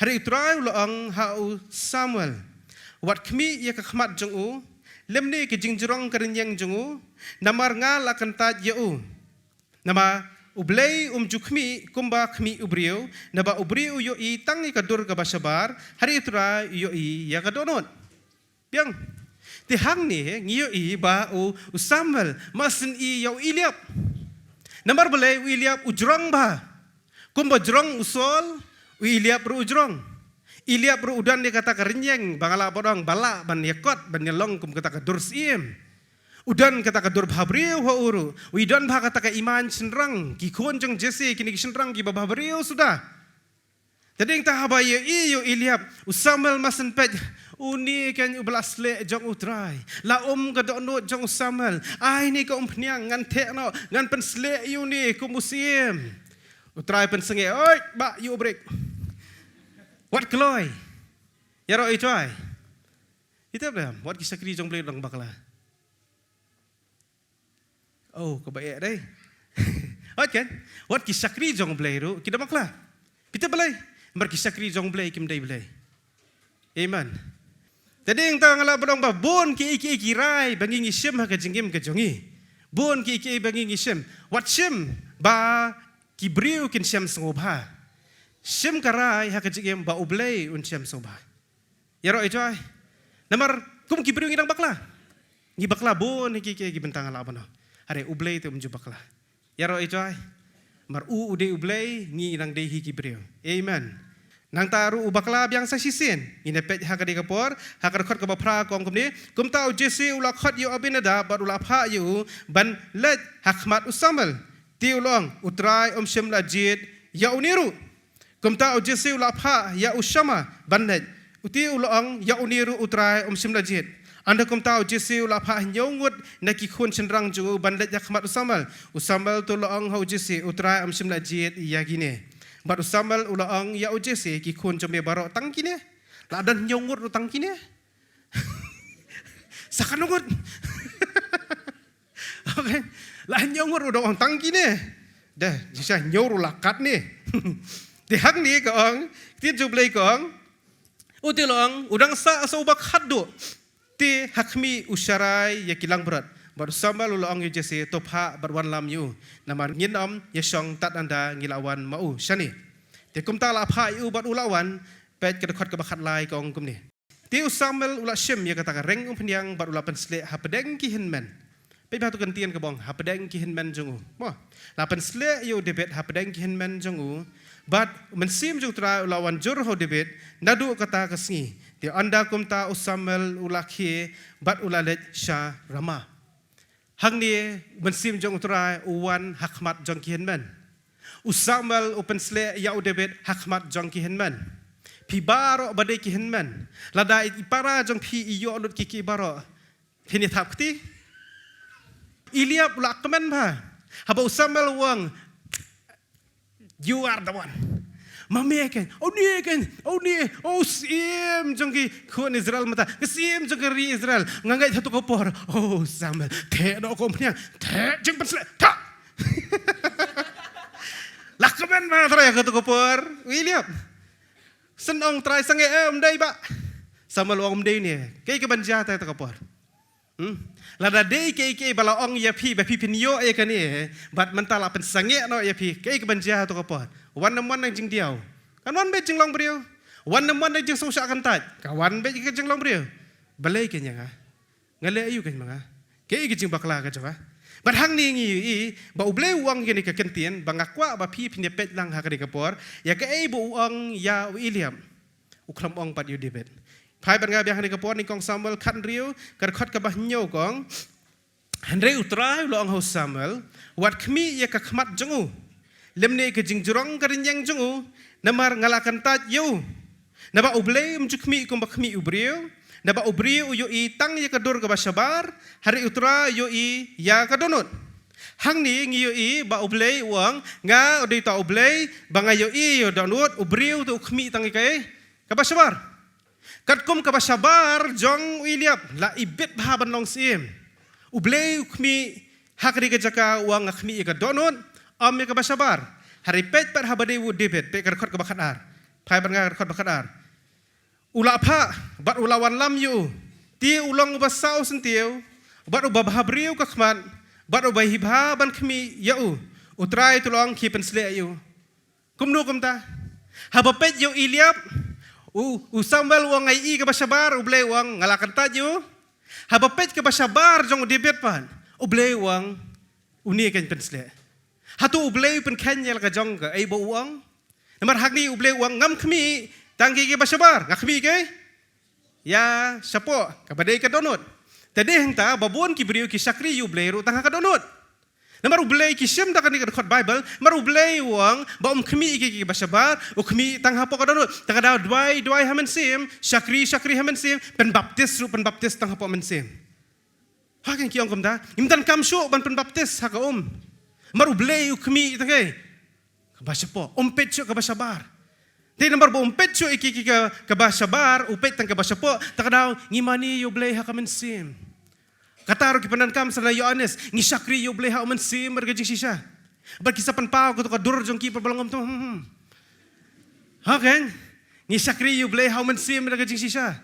Hynrei U Trai u la ong ha u Samuel, wat khmih ïa ka khmat jong u, lymne ka jingjrong ka rynïeng jong u, namar nga la kyntait ïa u. Namar U Blei um ju khmih kumba khmih u briew, naba u briew u ïohi tang ïa ka dur kaba shabar, hynrei U Trai u ïohi ïa ka dohnud. Biang. Te hangne ngi ïohi ba u, u Samuel, mar shen i ïa u Eliab. Namar balei? U Eliab u jrong bha. Kumba jrong u Saul, u Eliab ruh u jrong. Eliab ruh u don ïa kata ka rynïeng, ba nga lah ban ong, ba lah ban ïa kot, ban ïa long kum kata ka dur syiem. U don kata ka dur bhabriew ha u ruh. U don bha kata ka imaiñ shynrang, ki khun jong Jesse, kine ki shynrang kiba bhabriew suda. Te dei hangta haba ïa i ïa u Eliab, u Samuel mar shen peit, une keiñ uba la sleh jong U Trai. La um ka dohnud jong u Samuel. Ai ne ka umphniang, ngan theh noh, ngan pynsleh ïa une kum u syiem. U Trai pynsangeh, oi, bah, ïa u briew. Wat kloi. Ïaroh ïa U Trai. Ita blem, wat ki shakri jong U Blei dang bakla. Oh, kaba eh dei. Wat kan? Wat ki shakri jong U Blei ruh ki da bakla. Phi tip balei? Namar ki shakri jong U Blei kim dei Blei. Amen. Te dei hangta nga lah ban ong ba bun kiei kiei ki rai ba ngi ngi shim ha ka jingim ka jong ngi. Bun kiei kiei ba ngi ngi shim. Wat shim ba ki briew kin shem sngewbha. Shim ka rai ha ka jingim ba U Blei un shem sngewbha. Ïaroh ïa jai. Namar kum ki briew ngi dang bakla. Ngi bakla bun ha ki ki ki bynta nga la ban. Hynrei U Blei te um ju bakla. Ïaroh ïa jai. Namar u u dei U Blei, ngi dang dei hi ki briew. Amen. Nangta ruh u bakla biang sa shisien. Ngin ïa peit ha kane ka por, ha ka dkhot kaba phra ka ong kumne. Kumta u Jesse u la khot ïa u Abinadab bad u la phah ïa u ban leit ha khmat u Samuel. Te u la ong, U Trai um shym la jied ïa une ruh. Kumta u Jesse u la phah ïa u Shammah ban leit. U te u la ong, Ïa une ruh U Trai um shym la jied. Ynda kumta u Jesse u la phah hynñiew ngut na ki khun shynrang jong u ban leit ha khmat u Samuel. U Samuel te u la ong ha u Jesse, U Trai um shym la jied ïa kine. Bad u Samuel u la ong ïa u Jesse, Ki khun jong me baroh tang kine. La don hynñiew ngut ruh tang kine. Sa katno ngut? Okay. La hynñiew ngut ruh dang ong tang kine. Dah, shisha hynñiew ruh la katne. Te hangne ka ong, ktien jong U Blei ka ong. U te u la ong, u dang sah sa uba khatduh. Te ha khmih u sharai ïa ki langbrot. Bad u Samuel u la ong ïa u Jesse, To phah bad wan lam ïa u. Namar ngin ym ïashong tad ynda ngi la wan ma u shane. Te kumta la phah ïa u bad u la wan, peit ka dkhot kaba khatlai ka ong kumne. Te u Samuel u la shim ïa kata ka reng umphniang bad u la pynsleh hapdeng ki hynmen. Peit ba tu ka ktien kaba ong hapdeng ki hynmen jong u. Mo. La pynsleh ïa u David hapdeng ki hynmen jong u. Bad u Mynsiem jong U Trai u la wan jur ha u David naduh kata ka sngi. Te ynda kumta u Samuel u la khie bad u la leit sha Ramah. Hangne u Mynsiem jong U Trai u wan ha khmat jong ki hynmen. U Samuel u pynsleh ïa u David ha khmat jong ki hynmen. Phi baroh ba dei ki hynmen. Lada i para jong phi i ïoh lut ki ki baroh. Phin ïa thap kti. Eliab u la kmen bha. Haba u Samuel u ong, You are the one. Ma me ken, o ne ken, o ne, o Syiem jong ki khun Israel mynta, ka Syiem jong ka ri Israel, nga ngeit ha tu ka por, o Samuel, theh noh ka umphniang, theh jingpynsleh, thah. La kmen bha Trai ha tu ka por, u Eliab. Shen ong Trai sangeh, eh, um dei ba. Samuel ong um dei ne, kaei kaban jia ha tu ka por. Hmm? Lada dei kaei kaei ba la ong ïa phi ba phi phin ïoh ïa kane, bad mynta la pynsangeh noh ïa phi, kaei kaban jia ha tu ka por. Wan ym wan na jingdiaw, kan wan beit jinglong briew. Wan ym wan na jingsngewsih kyntait, ka wan beit ka jinglong briew. Balei ken ïa nga? Nga leh aïu ken ma nga? Kaei ka jingbakla ka jong nga? Bad hangne ngi ïohi ba U Blei u ong kane ka kyntien ba nga kwah ba phi phin ïa peit lang ha kane ka por ïa kaei ba u ong ïa u Eliab. U khlem ong pat ïa u David. Phai bad nga biang ha kane ka por, Nyngkong Samuel khathynriew, ka dkhot kaba hynñiew ka ong. Hynrei U Trai u la ong ha u Samuel, wat khmih ïa ka khmat jong u, lymne ka jingjrong ka rynïeng jong u, namar nga la kyntait ïa u. Naba U Blei um ju khmih kumba khmih u briew, naba u briew u ïohi tang ïa ka dur kaba shabar, hynrei U Trai u ïohi ïa ka dohnud. Hangne ngi ïohi ba U Blei u ong, nga u dei uta U Blei ba nga ïohi ïa u dohnud, u briew te u khmih tang ïa kaei? Kaba shabar. Katkum kaba shabar jong u Eliab la ibit bha ban long syiem. U Blei u khmih ha kane ka jaka, u ong nga khmih ïa ka dohnud, ym ïa kaba shabar. Hynrei peit pat haba dei u David, peit ka dkhot kaba khatar. Phai bad nga ka dkhot ba khatar. U la phah bad u la wanlam ïa u. Te u long uba saw syntiew bad uba bhabriew ka khmat bad uba hi bha ban khmih ïa u. U Trai te u la ong khie pynsleh ïa u. Kumno kumta? Haba peit ïa u Eliab, u, u Samuel u ong nga ïohi kaba shabar, U Blei u ong nga la kyntait ïa u. Haba peit kaba shabar jong u David pat, U Blei u ong une kan pynsleh. Hato U Blei u pynkheiñ ïa la ka jong kaei ba u ong? Namar hangne U Blei u ong ngam khmih tang ïa kiba shabar, nga khmih ïa kaei? Ïa shapoh, kaba dei ka dohnud. Te dei hangta ba bun ki briew ki shakri ïa U Blei ruh tang ha ka dohnud. Namar U Blei, ki shim da kane ka dkhot Baibl, namar U Blei u ong ba um khmih ïa ki, kiba shabar, u khmih tang hapoh ka dohnud. Te ka daw duwai, duwai ha mynsiem, shakri, shakri ha mynsiem, pynbaptis ruh, pynbaptis tang hapoh mynsiem. Ha, ken ki ong kumta, ngim donkam shuh ban pynbaptis ha ka um. Namar U Blei u khmih ïa tang kaei? Kaba shapoh, um peit shuh kaba shabar. Te namar ba um peit shuh ïa ki, ki ka, kaba shabar, u peit tang kaba shapoh, te ka daw ngi mane ïa U Blei ha ka mynsiem. Kata ruh ki pyndonkam sa da Ïoannis, ngi shakri ïa U Blei ha u mynsiem bad ka jingshisha. Bad ki sa pynpaw kato ka dur jong ki pat ba long kumto, hmm, hmm. Ha, ken? Ngi shakri ïa U Blei ha u mynsiem bad ka jingshisha.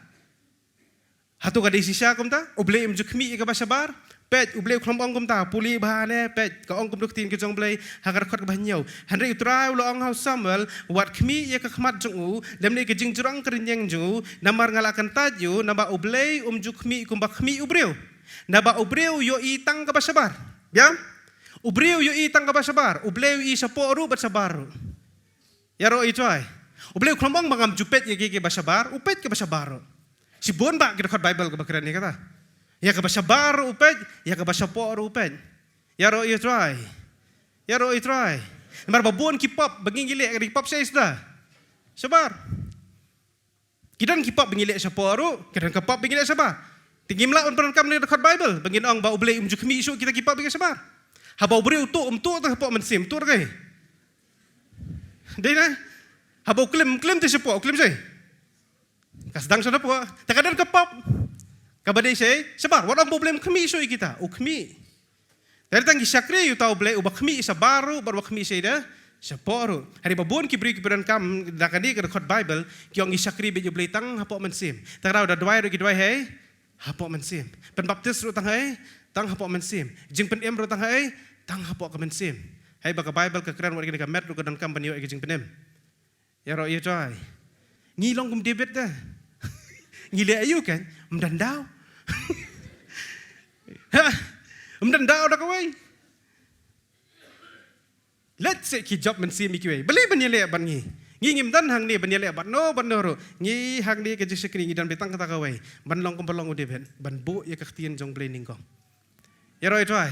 Hato ka dei shisha kumta? U Blei um ju khmih ïa kaba shabar. Peit, U Blei u khlem ong kumta, pule bha ne, peit, ka ong kumno ka ktien ka jong U Blei, ha ka dkhot kaba hynñiew. Hynrei U Trai u la ong ha u Samuel, wat khmih ïa ka khmat jong u, lymne ka jingjrong ka rynïeng jong u, namar nga la kyntait ïa u, naba U Blei um ju khmih kumba khmih u briew. Naba u briew u ïohi tang kaba shabar. Biang? U briew u ïohi tang kaba shabar, U Blei u ïohi shapoh ruh bad shabar ruh. Ïaroh ïa U Trai. U Blei u khlem ong ba ngam ju peit ïa ki, kiba shabar, u peit kaba shabar ruh. Shibun bah ki dkhot Baibl kiba kren ïa kata. Ïa kaba shabar ruh u peit, ïa kaba shapoh ruh u peit. Ïaroh ïa U Trai. Ïaroh ïa U Trai. Namar ba bun ki pop, ba ngi ngi leh ki pop shaei shuh. Shabar. Ki don ki pop ba ngi leh shapoh ruh, ki don ki pop ba ngi leh shabar. Te ngim lah ban pyndonkam na ka dkhot Baibl, ba ngin ong ba U Blei um ju khmih shuh kita ki pop ba ngi leh shabar. Haba u briew u tuh, um tuh tang hapoh mynsiem, tuh tang kaei? Dei ne? Haba u klim, klim te shapoh, u klim shaei? Ka sdang shapoh, te ka don ka pop. Kaba dei shaei? Shabar, wat ong ba U Blei um khmih shuh ïa kita, u khmih. Te tang ngi shakri ïa uta U Blei uba khmih shabar ruh, bad uba khmih shaei de, shapoh ruh. Hynrei ba bun ki briew kiba donkam da kane ka dkhot Baibl, ki ong ngi shakri beit ïa U Blei tang hapoh mynsiem. Tang ruh da duwai ruh ki duwai haei? Hapoh mynsiem. Pynbaptis ruh tang haei? Tang hapoh mynsiem. Jingpynim ruh tang haei? Tang hapoh ka mynsiem. Haba ka Baibl ka kren wat ïa kane ka met ruh ka donkam ban ïoh ïa ka jingpynim. Ïaroh ïa U Trai. Ngi long kum David te. Ngi leh aïu kan? Ym don daw. Ha? Ym don daw da kawei. Leit seh ki jop mynsiem ïa kiwei. Balei ban ïaleh bad ngi? Ngi ngim don hangne ban ïaleh bad no, bad no ruh. Ngi hangne ka jingshakri ngi don beit tang kata kawei. Ban long kumba long u David. Ban buh ïa ka ktien jong U Blei nyngkong. Ïaroh ïa U Trai.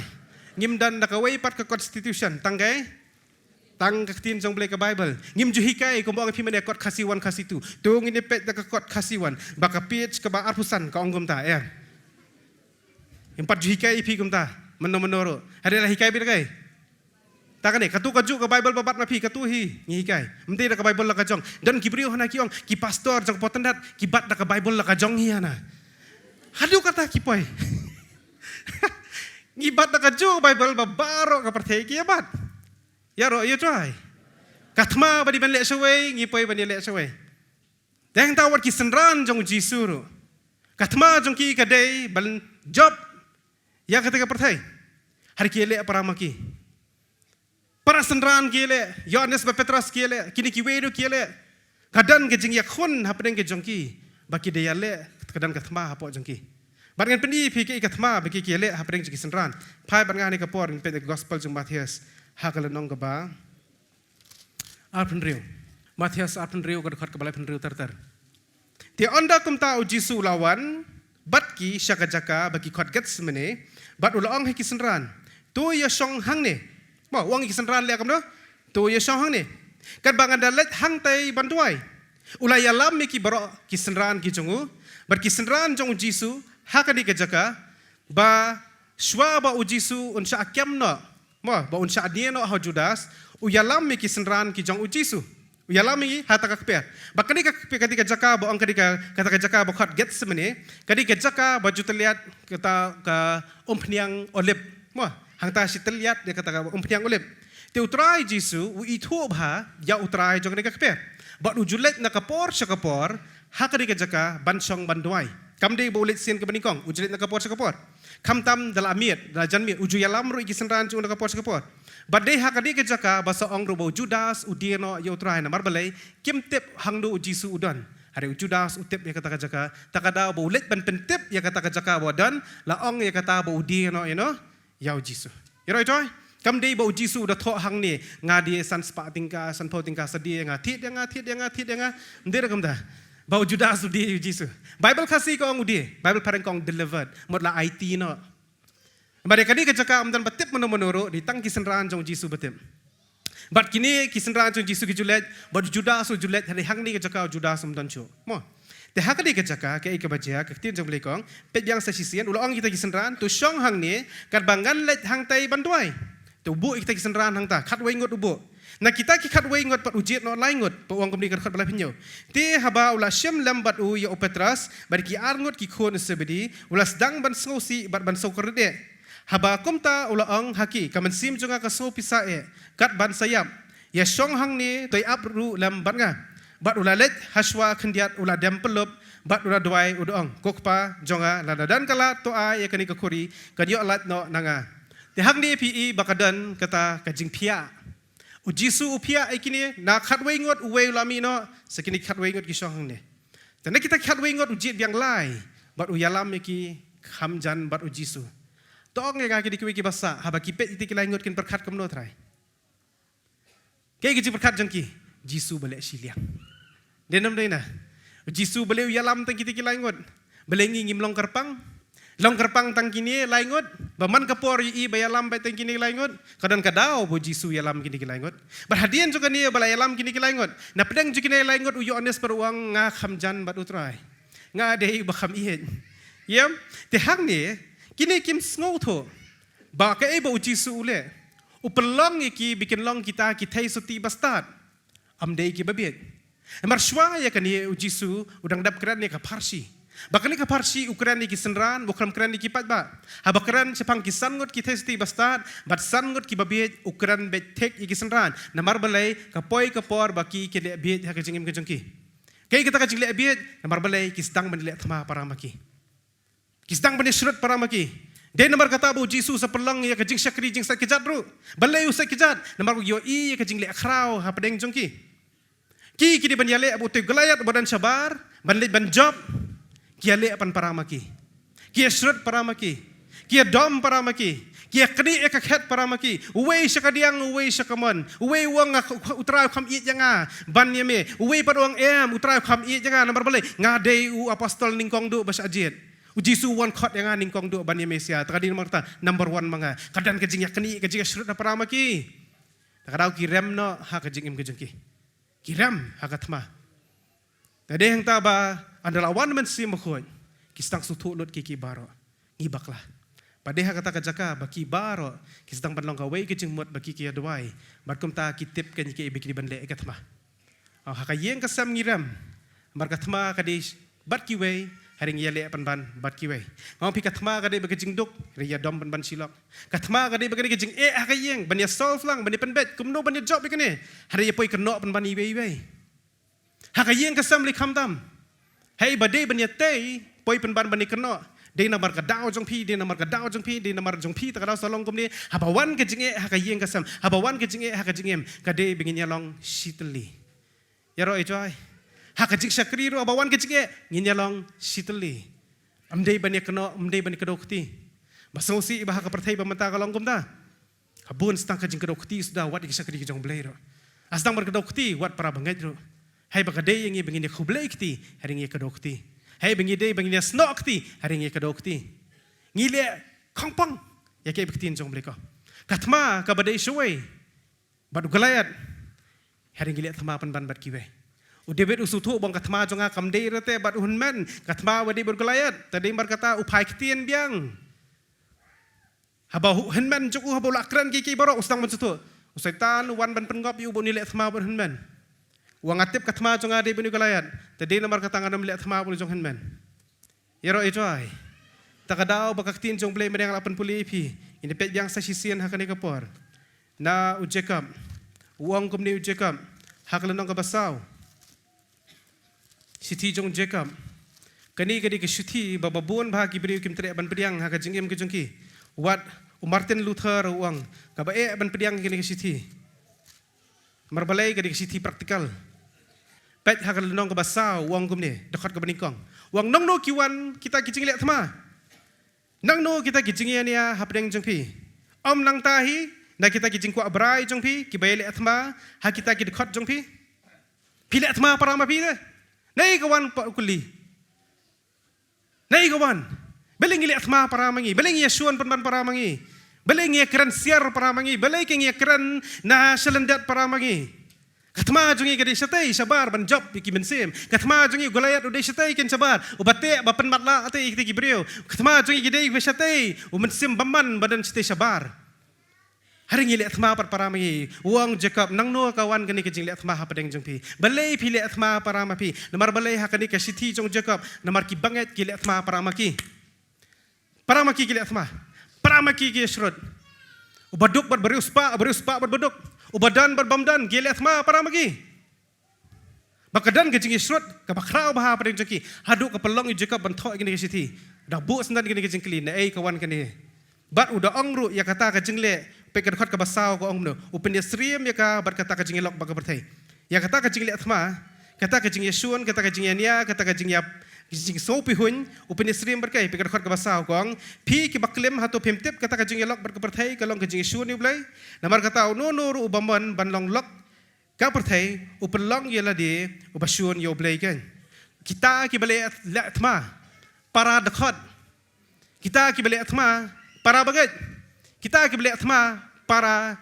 Ngim don da kawei pat ka constitution, tang kaei? Tang ka ktien jong U Blei ka Baibl. Ngim ju hikai kumba ong ïa phi mynne kot Khasi one, Khasi two. To ngin ïa peit da ka kot Khasi one. Ba ka page kaba arphew san ka ong kumta, em. Ngim pat ju hikai ïa phi kumta. Mynno mynno ruh. Hynrei la hikai beit da kaei? Ta kane, kato kajuh ka Baibl ba bat ma phi, kato hi ngi hikai. Ym dei da ka Baibl la ka jong. Don ki briew hana ki ong, ki pastor jong ka Protestant, ki bat da ka Baibl la ka jong hi hana. Haduh kata ki poi. Ngi bat da kajuh ka Baibl ba baroh ka pyrthei ki ïa bat. Ïaroh ïa U Trai. Ka thma ba dei ban leh shawei, ngi poi ban ïaleh shawei. Te hangta wat ki synran jong U Jisu ruh. Ka thma jong ki ka dei ban jop ïa kata ka pyrthei. Hynrei ki ïaleh para ma ki. Para synran ki ïaleh, Ïoannis bad Petros ki ïaleh, kine kiwei ruh ki ïaleh. Ka don ka jingïakhun hapdeng ka jong ki. Ba ki da ïaleh, ka don ka thma hapoh jong ki. Bad ngan pyni ïa phi kaei ka thma ba ki ki ïaleh hapdeng jong ki synran. Phai bad nga ha kane ka por ngin peit ka gospel jong u Mathaios. Ha ka lynnong kaba arphew hynriew. Mathaios arphew hynriew ka dkhot kaba laiphew hynriew ter ter. Te ynda kumta U Jisu u la wan bad ki sha ka jaka ba ki khot Gethsemane, bad u la ong ha ki synran, "To ïa shong hangne." Mo, u ong ha ki synran leh kumno? "To ïa shong hangne. Katba ngan da leit hangtai ban duwai." U la ïalam ïa ki baroh ki synran ki jong u, bad ki synran jong U Jisu, ha kane ka jaka, ba shuwa ba U Jisu un shah kem noh. Mo, ba un shah die noh ha u Judas, u ïalam ïa ki synran ki jong U Jisu. U ïalam ïa ki ha kata ka kper. Ba kane ka kper, kane ka jaka ba ong kane ka, kata ka jaka ba khot Gethsemane, kane ka jaka ba ju tylliat kata ka umphniang Olib. Mo, hangta shi tylliat ïa kata ka umphniang Olib. Te U Trai Jisu, u ithuh bha ïa U Trai jong kane ka kper. Bad u ju leit na ka por sha ka por, ha kane ka jaka ban shong ban duwai. Kam dei ba u leit sien kaba nyngkong, u ju leit na ka por sha ka por. Khamtam da la miet, da la jan miet, u ju ïalam ruh ïa ki synran jong u na ka por sha ka por. Bad dei ha kane ka jaka ba sa ong ruh ba u Judas u die noh ïa U Trai, namar balei, kim tip hangno U Jisu u don. Hynrei u Judas u tip ïa kata ka jaka, ta ka daw ba u leit ban pyntip ïa kata ka jaka ba u don, la ong ïa kata ba u die noh ïa no, ïa U Jisu. Ïaroh ïa U Trai? Kam dei ba U Jisu u da thoh hangne, nga die san spah tyngka, san phew tyngka sa die ïa nga, thied ïa nga, thied ïa nga, thied ïa nga. Ym dei ruh kumta. Ba u Judas u die ïa U Jisu. Baibl Khasi ka ong u die, Baibl Phareng ka ong delivered, mut la aiti noh. Bad ïa kane ka jaka ym don ba tip mano mano ruh, dei tang ki synran jong U Jisu ba tip. Bad kine ki synran jong U Jisu ki ju leit, bad u Judas u ju leit, hynrei hangne ka jaka u Judas um don shuh. Mo. Te ha kane ka jaka, kaei kaba jia, ka ktien jong U Blei ka ong, peit biang sa shisien, u la ong ïa kita ki synran, "To shong hangne, katba ngan leit hangtai ban duwai." Te u buh ïa kita ki synran hangta, khatwei ngut u buh. Na kita ki khatwei ngut pat u jied noh lai ngut, pat u ong kumne ka dkhot ba laiphew hynñiew. Te haba u la shim lem bad u ïa u Petros, bad ki ar ngut ki khun u Sebedi, u la sdang ban sngewsih bad ban sngewkordit eh. Haba kumta u la ong ha ki, "Ka mynsiem jong nga ka sngewpisa eh, kat ban sa ïap. Ïa shong hangne, to ïa ap ruh lem bad nga." Bad u la leit, hashwa khyndiat u la dem pyllup, Bad u da duwai u da ong, "Ko Kpa jong nga, lada don ka lad to ai ïa kane ka khuri kan ïoh lait noh na nga. Te hangne phi i ba ka don kata ka jingphiah." U Jisu u phiah ïa kine, na khatwei ngut uwei u la mih noh, sa kine khatwei ngut ki shong hangne. Te na kita khatwei ngut u jied biang lai bad u ïalam ïa ki kham jan bad u Jisu. To ong ïa nga kine kiwei kiba sah, haba ki peit ïa kita ki lai ngut kin pyrkhat kumno Trai? Kaei ka jingpyrkhat jong ki? Jisu balei shiliang? Dei nam dei na? Jisu balei u ïalam tang kita ki lai ngut? Balei ngi ngim long kyrpang? Long kyrpang tang kine lai ngut? Ba man ka por ïa i ba ïalam bad tang kine lai ngut? Ka don ka daw ba u Jisu ïalam kine ki lai ngut. Bad hadien jong kane ba la ïalam kine ki lai ngut, na pdeng jong kine lai ngut u Ïoannis pat u ong, "Nga kham jan bad u Trai. Nga dei ba kham ïeit." Ïa, te hangne kine kim sngewthuh ba kaei ba u Jisu u leh. U pynlong ïa ki ba kin long kita ki theisotti bastad, ym dei kiba bieit. Namar shuwa ïa kane u Jisu u dang dep kren ïa ka pharshi. Ba kane ka pharshi u kren ïa ki synran, u khlem kren ïa ki paidbah. Haba kren shaphang ki san ngut ki theisotti bastad bad san ngut kiba bieit, u kren beit thik ïa ki synran. Namar balei? Ka poi ka por ba ki kin leh bieit ha ka jingim ka jong ki. Kaei kata ka jingleh bieit? Namar balei? Ki sdang ban leh thma para ma ki. Ki sdang ban ïashrut para ma ki. Dei namar kata ba u Jisu sa pynlong ïa ka jingshakri jingsaid kjat ruh. Balei u said kjat? Namar u ïohi ïa ka jingleh khraw hapdeng jong ki. Ki, ki dei ban ïaleh bad uto u Goliath uba don shabar, ban leit ban jop. Ki ïaleh pan para ma ki. Ki ïashrut para ma ki. Ki ïadom para ma ki. Ki ïaknieh ïa ka khet para ma ki. Uwei sha kadiang, uwei sha kamon. Uwei u ong, "Nga, u Trai u kham ïeit ïa nga ban ïa me." Uwei pat u ong, "Em, u Trai u kham ïeit ïa nga, namar balei? Nga dei u apostol nyngkong duh ba shah jied. U Jisu u wan khot ïa nga nyngkong duh ban ïa me sha." Ta ka dei namar kata number one ma nga. Ka don ka jingïaknieh, ka jingïashrut na para ma ki. Ta ka daw ki rem noh ha ka jingim ka jong ki. Ki rem ha ka thma. Te dei hangta ba ynda la wan Mynsiem Bakhuid, ki sdang sngewthuh lut ki, ki baroh. Ngi bakla. Bad dei ha kata ka jaka ba ki baroh ki sdang ban long kawei ka jingmut ba ki, ki ïa duwai. Bad kumta ki tip kein ïa kaei ba ki dei ban leh ïa ka thma. Aw, ha ka ïing ka sem ngi rem. Namar ka thma ka dei bad kiwei, hynrei ngi ïaleh pynban bad kiwei. Nga ong phi, ka thma ka dei bad ka jingduk, hynrei ïadom pynban shi lok. Ka thma ka dei bad ka dei ka jingeh ha ka ïing, ban ïa solve lang, ban ïa pynbeit kumno ban ïa jop ïa kane. Hynrei ïa poi kynnoh pynban iwei iwei. Ha ka ïing ka sem lei khamtam. Hei ba dei ban ïa tei, poi pynban ban ïa kynnoh. Dei namar ka daw jong phi, dei namar ka daw jong phi, dei namar jong phi, ta ka daw sa long kumne. Haba wan ka jingeh ha ka ïing ka sem, haba wan ka jingeh ha ka jingim, ka dei ba ngin ïa long shitylli. Ïaroh ïa jai. Ha ka jingshakri ruh, haba wan ka jingeh, ngin ïa long shitylli. Ym dei ban ïa kynnoh, ym dei ban ïa kdew kti. Ba sngewsih ba ha ka pyrthei ba mynta ka long kumta. Ka bun sdang ka jingkdew kti suda, wat ïa ki shakri ki jong U Blei ruh. Sdang ban kdew kti wat para bangeit ruh. Hei ba ka dei ïa ngi ba ngin ïa khublei kti, hynrei ngi ïa kdew kti. Hei ba ngi dei ba ngin ïa snoh kti, hynrei ngi ïa kdew kti. Ngi leh khongpong ïa ki ktien jong U Blei ko. Ka thma kaba dei shawei bad u Goliath, hynrei ngi leh thma pynban bad kiwei. U David u sngewthuh ba ong ka thma jong nga kam dei re te bad u hynmen, ka thma ba dei bad u Goliath, te dei namar kata u phai ktien biang. Haba u hynmen jong u, haba u la kren kiei kiei baroh, u sdang ban sngewthuh. U Soitan u wan ban pynngop ïa u ba un ïaleh thma bad u hynmen. U ong nga tip ka thma jong nga dei bad u Goliath, te dei namar kata ngan ym leh thma bad u jong hynmen. Ïaroh ïa jai. Ta ka daw ba ka ktien jong U Blei mynne nga la pynpule ïa phi. Ngin ïa peit biang sa shisien ha kane ka por. Na u Jakob. U ong kumne u Jakob ha ka lynnong kaba saw. Shithi jong u Jakob. Kane ka dei ka shithi ba, ba bun bha ki briew kim treh ban pdiang ha ka jingim ka jong ki. Wat u Martin Luther u ong, kaba eh ban pdiang kane ka shithi. Namar balei? Ka dei ka shithi practical. Peit ha ka lynnong kaba saw, u ong kumne, dkhot kaba nyngkong. U ong, nangno ki wan kita ki jingleh thma? Nangno kita ki jingïania hapdeng jong phi? Ym nangta hi na kita ki jingkwah brai jong phi kiba ïaleh thma ha kita ki dkhot jong phi? Phi leh thma para ma phi de? Naei ka wan pat u kylli. Naei ka wan? Balei ngi leh thma para ma ngi? Balei ngi ïashun pynban para ma ngi? Balei ngi ïakren siar para ma ngi? Balei ki ngi ïakren na shalyndet para ma ngi? Ka thma jong ngi ka dei shatei shabar ban jop ïa ki mynsiem. Ka thma jong ngi u Goliath u dei shatei ken shabar, uba teh ba pynmatlah te ïa kita ki briew. Ka thma jong ngi ka dei ba shatei, u mynsiem bymman ba don shatei shabar. Hynrei ngi leh thma pat para ma ngi. U ong Jakob, nangno ka wan kane ka jingleh thma hapdeng jong phi? Balei phi leh thma para ma phi? Namar balei ha kane ka shithi jong Jakob? Namar ki bangeit ki leh thma para ma ki. Para ma ki ki leh thma. Para ma ki ki ïashrut. Uba duk bad ba riewspah, ba riewspah bad ba duk. Uba don bad bym don, ki leh thma para ma ki. Ba ka don ka jingïasyrut kaba khraw bha hapdeng jong ki, haduh ka pynlong ïa u Jakob ban thoh ïa kane ka shithi. Da buh sngewdon kane ka jingkylli, naei ka wan kane. Bad u da ong ruh ïa kata ka jingleh, peit ka dkhot kaba saw ka ong kumno, u pynïasyriem ïa ka bad kata ka jingïalok bad ka pyrthei. Ïa kata ka jingleh thma, kata ka jingïashun, kata ka jingïania, kata ka jingïa, jingsngewpyrhuiñ, u pynïasyriem bad kaei, peit ka dkhot kaba saw ka ong, phi kiba klim, hato phim tip kata ka jingïalok bad ka pyrthei ka long ka jingïashun ïa U Blei? Namar kata uno uno ruh uba mon ban long lok ka pyrthei, u pynlong ïa lade uba shun ïa U Blei keiñ. Kita kiba leh, leh thma, para dkhot. Kita kiba leh thma, para bangeit. Kita kiba leh thma, para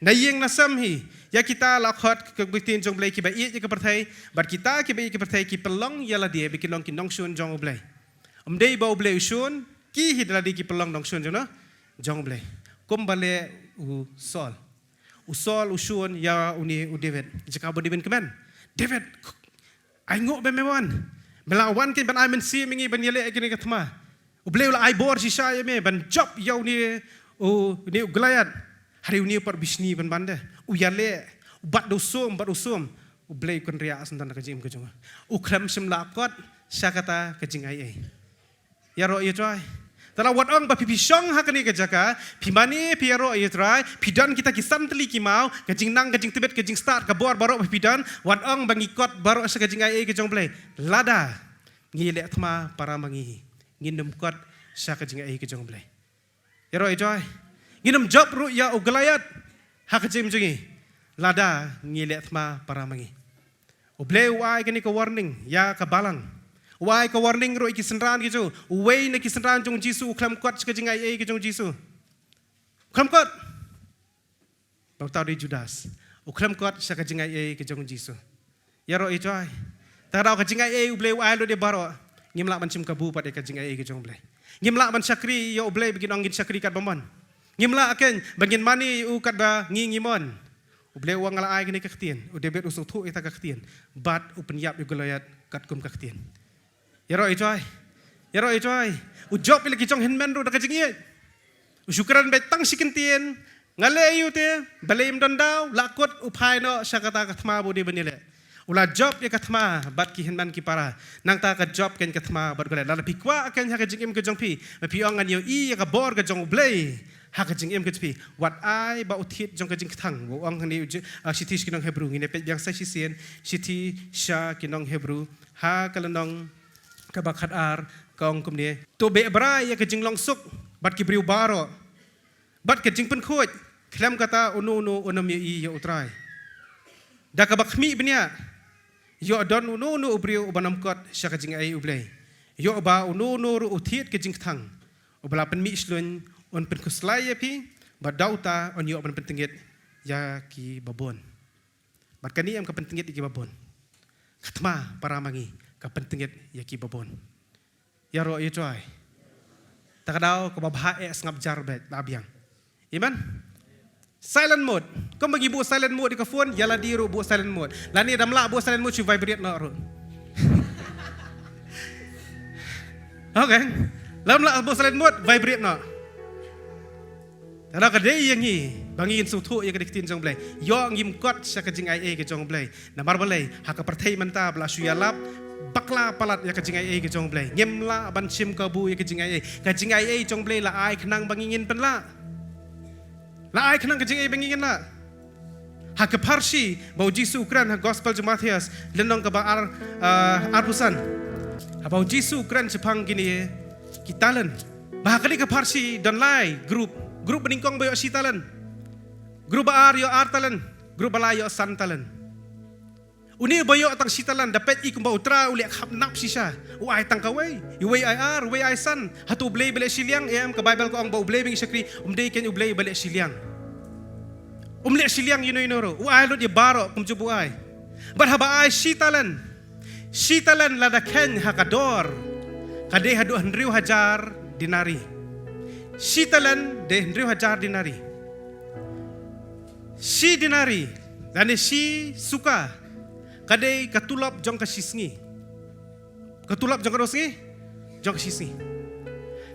na ïing na sem hi. Ïa kita la khot ka ktien jong U Blei kiba ïeit ïa ka pyrthei, bad kita kiba ïeit ïa ka pyrthei ki pynlong ïa lade ba kin long ki nongshun jong U Blei. Ym dei ba U Blei u shun, ki hi da lade ki pynlong nongshun jong no, jong U Blei. Kumba leh u Saul. U Saul u shun ïa une u David. Jaka ba u David kmen, David, ai nguh ba me wan. Me la wan keiñ ban ai mynsiem ïa ngi ban ïaleh ïa kane ka thma. U Blei u la ai bor shisha ïa me ban jop ïa une u, une u Goliath. Hynrei une u pat u bishni ban ban de. U ïaleh, u bat da u sum, bat da u sum. U Blei u kynriah sngewdon da ka jingim ka jong u. U khlem shym la kot sha kata ka jingaiei. Ïaroh ïa U Trai. Te la wat ong ba phi, phi shong ha kane ka jaka, phi mane, phi ïaroh ïa U Trai, phi don kita ki san tylli ki maw, ka jingnang, ka jingtbit, ka jingstad, ka bor baroh ba phi don, wat ong ba ngi kot baroh sha ka jingaiei ka jong U Blei. Lada ngi leh thma para ma ngi, ngin ym kot sha ka jingaiei ka jong U Blei. Ïaroh ïa U Trai. Ngin ym jop ruh ïa u Goliath ha ka jingim jong ngi, lada ngi leh thma para ma ngi. U Blei u ai kane ka warning ïa ka balang. U ai ka warning ruh ïa ki synran ki jong u. Uwei na ki synran jong u Jisu u khlem kot sha ka jingaiei ka jong u Jisu. U khlem kot. Ba uta u dei Judas. U khlem kot sha ka jingaiei ka jong u Jisu. Ïaroh ïa U Trai. Te ka daw ka jingaiei U Blei u ai lut ïa baroh. Ngim lah ban shim kabu pat ïa ka jingaiei ka jong U Blei. Ngim lah ban shakri ïa U Blei ba ngin ong ngin shakri katba mon. Ngim lah keiñ ba ngin mane ïa u katba ngi, ngi mon. U Blei u ong nga la ai kane ka ktien. U David u sngewthuh ïa kata ka ktien. Bad u pynïap ïa u Goliath katkum ka ktien. Ïaroh ïa U Trai. Ïaroh ïa U Trai. U jop ïa la ki jong hynmen ruh da ka jingïeit. U shu kren beit tang shi kyntien. Nga leh ïa u te, balei ym don daw, la kut u phai noh sha kata ka thma ba u dei ban ïaleh. U la jop ïa ka thma bad ki hynmen ki para. Nangta ka jop keiñ ka thma bad u Goliath. Lada phi kwah keiñ ha ka jingim ka jong phi, ba phi ong ngan ïohi ïa ka bor ka jong U Blei ha ka jingim ka jong phi, wat ai ba u thied jong ka jingkthang. U ong hangne u J-, ah, shithi sha ki nong Hebru, ngin ïa peit biang sa shisien, shithi sha ki nong Hebru, ha ka lynnong kaba khatar, ka ong kumne. To beh brai ïa ka jinglong suk bad ki briew baroh, bad ka jingpynkhuid, khlem kata uno uno un ym ïohi ïa U Trai. Da kaba khmih bniah, ïoh don uno uno u briew uba nym kot sha ka jingaiei U Blei. Ïoh ba uno uno ruh u thied ka jingkthang, uba la pynmih shlun, un pynkhuslai ïa phi, bad da uta un ïoh ban pyntngit ïa ki babun. Bad kane em ka pyntngit ïa ki babun. Ka thma para ma ngi ka pyntngit ïa ki babun. Ïaroh ïa U Trai. Ta ka daw kaba bha eh sngap jar beit la biang. Amen. Silent mode. Kumba ngi buh silent mode ïa ka phone, ïa lade ruh buh silent mode. Lane dam lah buh silent mode shu vibrate noh ruh. Okay. Lam lah buh silent mode, vibrate noh. Te da ka dei ïa ngi ba ngin sngewthuh ïa ka ktien jong U Blei. Ïoh ngim kot sha ka jingaiei ka jong U Blei. Namar balei, ha ka pyrthei mynta ba la shu ïalap bakla palat ïa ka jingaiei ka jong U Blei. Ngim lah ban shim kabu ïa ka jingaiei. Ka jingaiei jong U Blei la ai khnang ba ngin pynlah. La ai khnang ka jingaiei ba ngin lah. Ha ka pharshi ba u Jisu u kren ha gospel jong Mathaios, lynnong kaba ar, ah, arphew san. Haba u Jisu u kren shaphang kine ki talent. Ba ha kane ka pharshi don lai group. Group ba nyngkong ba ïoh shi talent. Group ba ar ïoh ar talent. Group ba lai ïoh san talent. Une ba ïoh tang shi talent da peit i kumba u trai u leh khapnap shisha. U ai tang kawei. Iwei ai ar, iwei ai san. Hato U Blei ba leh shiliang, em, ka Baibl ka ong ba U Blei ba ngi shakri, um dei keiñ U Blei ba leh shiliang. Um leh shiliang ïano ïano ruh. U ai lut ïa baroh kumjuh ba u ai. Bad haba ai shi talent. Shi talent lada kheiñ ha ka dor, ka dei haduh hynriew hajar denari. Shi talent dei hynriew hajar denari. Shi denari, lane shi suka, ka dei ka tulop jong ka shi sngi. Ka tulop jong kano sngi? Jong ka shi sngi.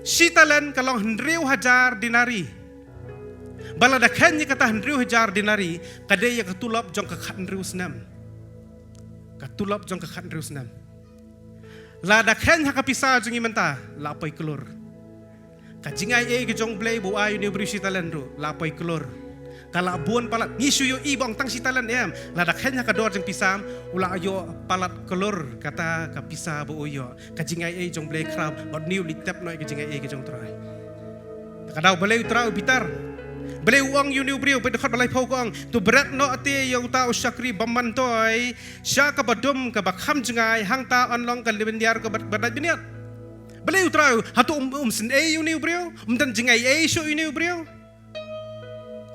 Shi talent ka long hynriew hajar denari. Ba lada kheiñ ïa kata hynriew hajar denari, ka dei ïa ka tulop jong ka khathynriew snem. Ka tulop jong ka khathynriew snem. Lada kheiñ ha ka pisa jong ngi mynta, la poi klur. Ka jingaiei ka jong Blei ba u ai ïa une u briew shi talent ruh, la poi klur. Ka la bun palat, ngi shu ïohi ba ong tang shi talent em. Lada kheiñ ha ka dor jong pisa, u la ïoh palat klur kata ka pisa ba u ïoh. Ka jingaiei jong Blei khraw, bad une u leit tep noh ïa ka jingaiei ka jong u Trai. Ka daw balei u Trai u bitar. Balei u ong ïa une u briew, bad dkhot ba laiphew ka ong, to bret noh te ïa uta u shakri bymman toi sha kaba dum kaba kham jngai, hangta yn long ka lynñiar kaba, ba dait bniat. Balei u Trai, hato um, um synei ïa une u briew, um don jingaiei shuh ïa une u briew.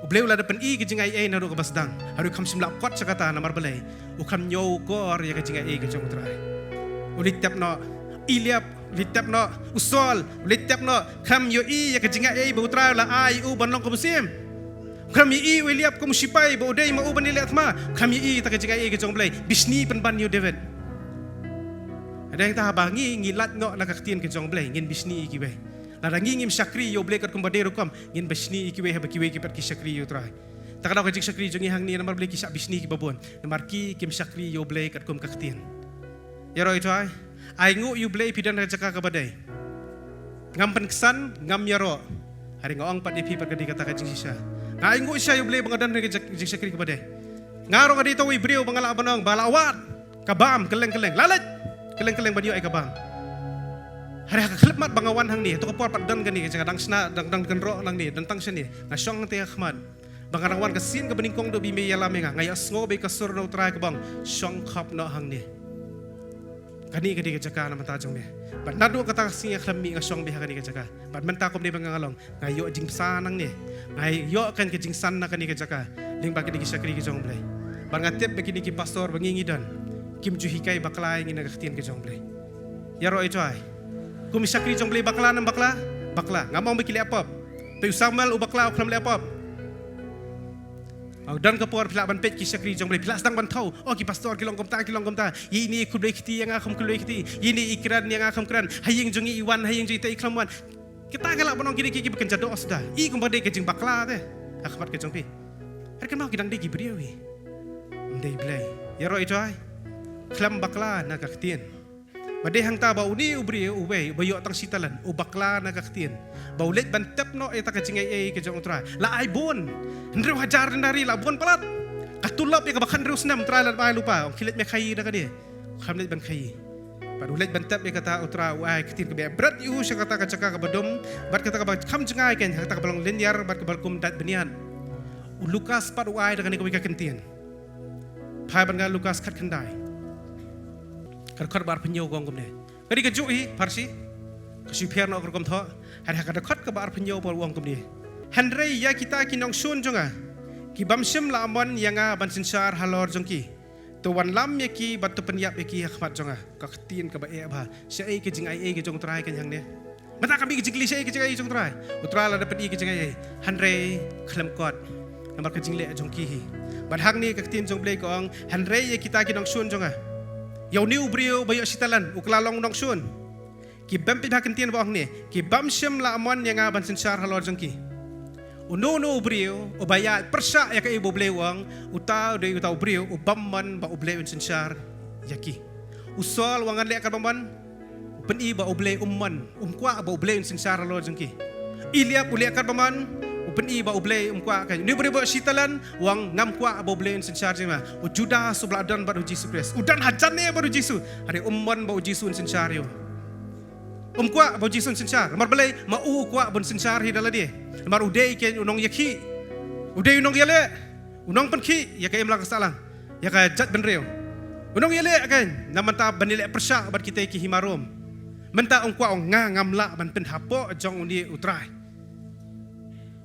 U Blei u la da pyni ka jingaiei naduh kaba sdang. Haduh kham shym lah kot sha kata namar balei. U kham ñiewkor ïa ka jingaiei ka jong u Trai. U leit tep noh Eliab, u leit tep noh u Saul, u leit tep noh, kham ïohi ïa ka jingaiei ba u Trai u la ai u ban long kum u syiem. Kham ïohi u Eliab kum u sipai ba u dei ma u ban ïaleh thma. Kham ïohi ïa ka jingaiei ka jong Blei. Bishni pynban ïa u David. Hynrei hangta haba ngi, ngi lait noh na ka ktien ka jong Blei, ngin bishni ïa kiwei. Lada ngi ngim shakri ïa u Blei katkum ba dei rukom, ngin bishni ïa kiwei haba kiwei ki pat ki shakri ïa u Trai. Ta ka daw ka jingshakri jong ngi hangne namar Blei ki shah bishni kiba bun. Namar ki kim shakri ïa u Blei katkum ka ktien. Ïaroh ïa u Trai. Ai nguh ïa u Blei phi don ha ka jaka kaba dei. Ngam pynksan, ngam ïaroh. Hynrei nga ong pat ïa phi pat ka dei kata ka jingshisha. Nga ai nguh shisha ïa u Blei ba nga don ha ka jak-, jingshakri kaba dei. Nga ruh nga dei uta u briew ba nga lah ban ong ba la wad ka bam kylleng kylleng. La leit kylleng kylleng ban ïoh ïa ka bam. Hynrei ha ka khyllipmat ba nga wan hangne, hato ka por pat don kane ka jaka, dang shna, dang, dang kynroh nangne, don tang shane. Nga shong hangtei ha khmat. Ba nga dang wan ka sien kaba nyngkong da ba i mei ïalam ïa nga. Nga ïohsngew ba ka sur na u Trai ka ong, shong khop noh hangne. Kane ka dei ka jaka na bynta jong me. Bad naduh kata ka sngi khlem mih nga shong beit ha kane ka jaka. Bad mynta kumne ba nga long, nga ïoh jingbsa nangne. Nga ïoh kan ka jingsan na kane ka jaka. Lyngba kine ki shakri ki jong Blei. Bad nga tip ba kine ki pastor ba ngi ngi don, kim ju hikai bakla ïa ngi na ka ktien ka jong Blei. Ïaroh ïa u Trai. Kum shakri jong Blei bakla ne em bakla? Bakla. Ngam ong ba ki leh pop. Te u Samuel u bakla, u khlem leh pop. Ong don ka por phi lah ban peit ki shakri jong Blei, phi lah sdang ban thew. Oh, ki pastor ki long kumta, ki long kumta. Ïa ine i khublei kti, ïa nga kham khublei kti. Ïa ine i kren, ïa nga kham kren. Ha ïing jong ngi i wan, ha ïing jong ite i khlem wan. Kita ki lah ban ong kine ki, ki ba kynja doh suda. I kumba dei ka jingbakla te ha khmat ka jong phi. Hynrei kynmaw ki dang dei ki briew hi. Ym dei Blei. Ïaroh ïa u Trai. Khlem bakla na ka ktien. Ba dei hangta ba une u briew uwei uba ïoh tang shi talent, u bakla na ka ktien. Ba u leit ban tep noh ïa ta ka jingaiei ka jong u Trai. La ai bun. Hynriew hajar denarii la bun palat. Ka tulop ïa kaba khathynriew snem u Trai la ai lypa. Ong khie leit me khaïi da kane. Kham leit ban khaïi. Bad u leit ban tep ïa kata u Trai u ai ka ktien kaba bret ïa u sha kata ka jaka kaba dum. Bad kata kaba kham jngai kein, kata kaba long lynñiar, bad kaba kum dait bniat. U Lukas pat u ai da kane kawei ka ktien. Phai bad nga Lukas khatkhyndai. Ka dkhot ba arphew hynñiew ka ong kumne. Ka dei kajuh hi pharshi. Ka shu pher noh ka rukom thoh. Hynrei ha ka dkhot kaba arphew hynñiew pat u ong kumne. Hynrei ïa kita ki nongshun jong nga, ki bym shym la mon ïa nga ban synshar halor jong ki, to wanlam ïa ki bad to pynïap ïa ki ha khmat jong nga. Ka ktien kaba eh bha. Shaei ka jingaiei ka jong u Trai kein hangne. Mynta ka mih ka jingkylli shaei ka jingaiei jong u Trai. U Trai la da pyni ka jingaiei. Hynrei khlem kot. Namar ka jingleh jong ki hi. Bad hangne ka ktien jong Blei ka ong, hynrei ïa kita ki nongshun jong nga, ïa une u briew ba ïoh shi talent, u kylla long nongshun. Ki bym peit ha ka ktien ba ong hangne, ki bym shym la mon ïa nga ban synshar halor jong ki. Uno uno u briew uba ïaid pyrshah ïa kaei ba U Blei u ong, uta u dei uta u briew u bym mon ba U Blei un synshar ïa ki. U Saul u ong ngan leh katba mon, u pyni ba U Blei um mon, um kwah ba U Blei un synshar halor jong ki. Eliab u leh katba mon, u pyni ba U Blei um kwah. Une u briew ba shi talent u ong ngam kwah ba U Blei un synshar jong nga. U Judas uba la don bad U Jisu Khrist, u don hajan eh bad U Jisu, hynrei um mon ba U Jisu un synshar ïa u. Um kwah ba U Jisu un synshar. Namar balei? Ma u u kwah ban synshar hi da lade. Namar u dei kein u nongïakhih. U dei u nongïaleh, u nongpynkhih ïa ka imlang ka sahlang, ïa ka jaitbynriew. U nongïaleh kein, na mynta ban ïaleh pyrshah bad kita ki hima Rom. Mynta um kwah, ong nga ngam lah ban pynhapoh jong une u Trai.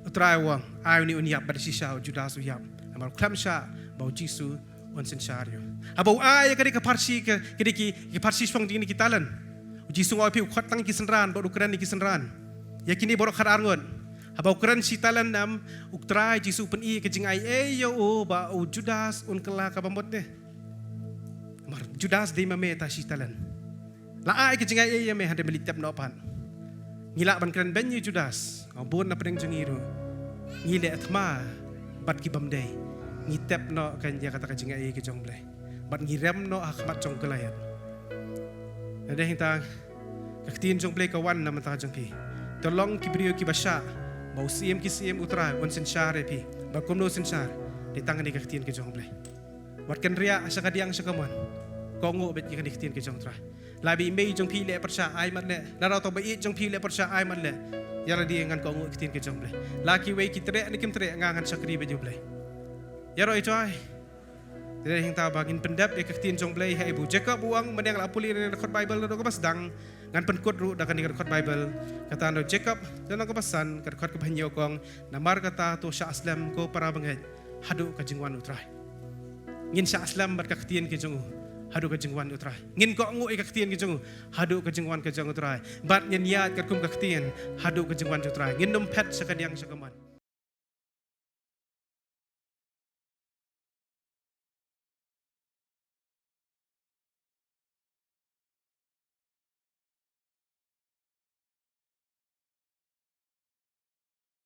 U Trai u ong ai une un ïap, bad shisha u Judas u ïap. Namar u khlem shah ba U Jisu un synshar ïa u. Haba u ai ïa kane ka pharshi, ka, kane ki, ki pharshi shaphang kine ki talent, U Jisu u ong phi u khot tang ki synran bad u kren ïa ki synran. Ïa kine baroh khatar ngut. Haba u kren shi talent, em, u Trai Jisu u pyni ka jingaiei ïa u ba u Judas un kylla kaba mut ne. Namar Judas dei ma me ta shi talent. La ai ka jingaiei ïa me, hynrei me leit tep noh pat. Ngi lah ban kren beiñ ïa u Judas, nga bun na pdeng jong ngi ruh. Ngi leh thma bad ki bym dei. Ngi tep noh kein ïa kata ka jingaiei ka jong U Blei. bad ngi rem noh ha khmat jong Goliath. Hynrei hangta ka ktien jong U Blei ka wan na bynta jong phi. To long ki briew kiba shah ba u Syiem ki syiem, U Trai, un synshar ïa phi. Bad kumno synshar? Dei tang kane ka ktien ka jong U Blei. Wat kynriah sha kadiang sha kamon. Kohnguh beit ïa kane ka ktien ka jong U Trai. Lada i mei jong phi i leh pyrshah, ai mat leh. Lada uto uba ïeit jong phi i leh pyrshah, ai mat leh. Ïa lade ngan kohnguh ïa ka ktien ka jong U Blei. La kiwei ki treh ne kim treh, nga ngan shakri beit ïa U Blei. Ïaroh ïa U Trai. Te hangta ba ngin pyndep ïa ka ktien jong U Blei ha i bun. Jakob u ong, mynne nga la pule ïa kane ka dkhot Baibl naduh kaba sdang, ngan pynkut ruh da kane ka dkhot Baibl. Kata na Jakob, lynnong kaba san, ka dkhot kaba hynñiew ka ong, namar kata to shah slem ko para bangeit haduh ka jingwan U Trai. Ngin shah slem bad ka ktien ka jong u haduh ka jingwan U Trai. Ngin kohnguh ïa ka ktien ka jong u haduh ka jingwan ka jong U Trai. Bad ngin ïaid katkum ka ktien haduh ka jingwan U Trai. Ngin ym phet sha kadiang sha kamon.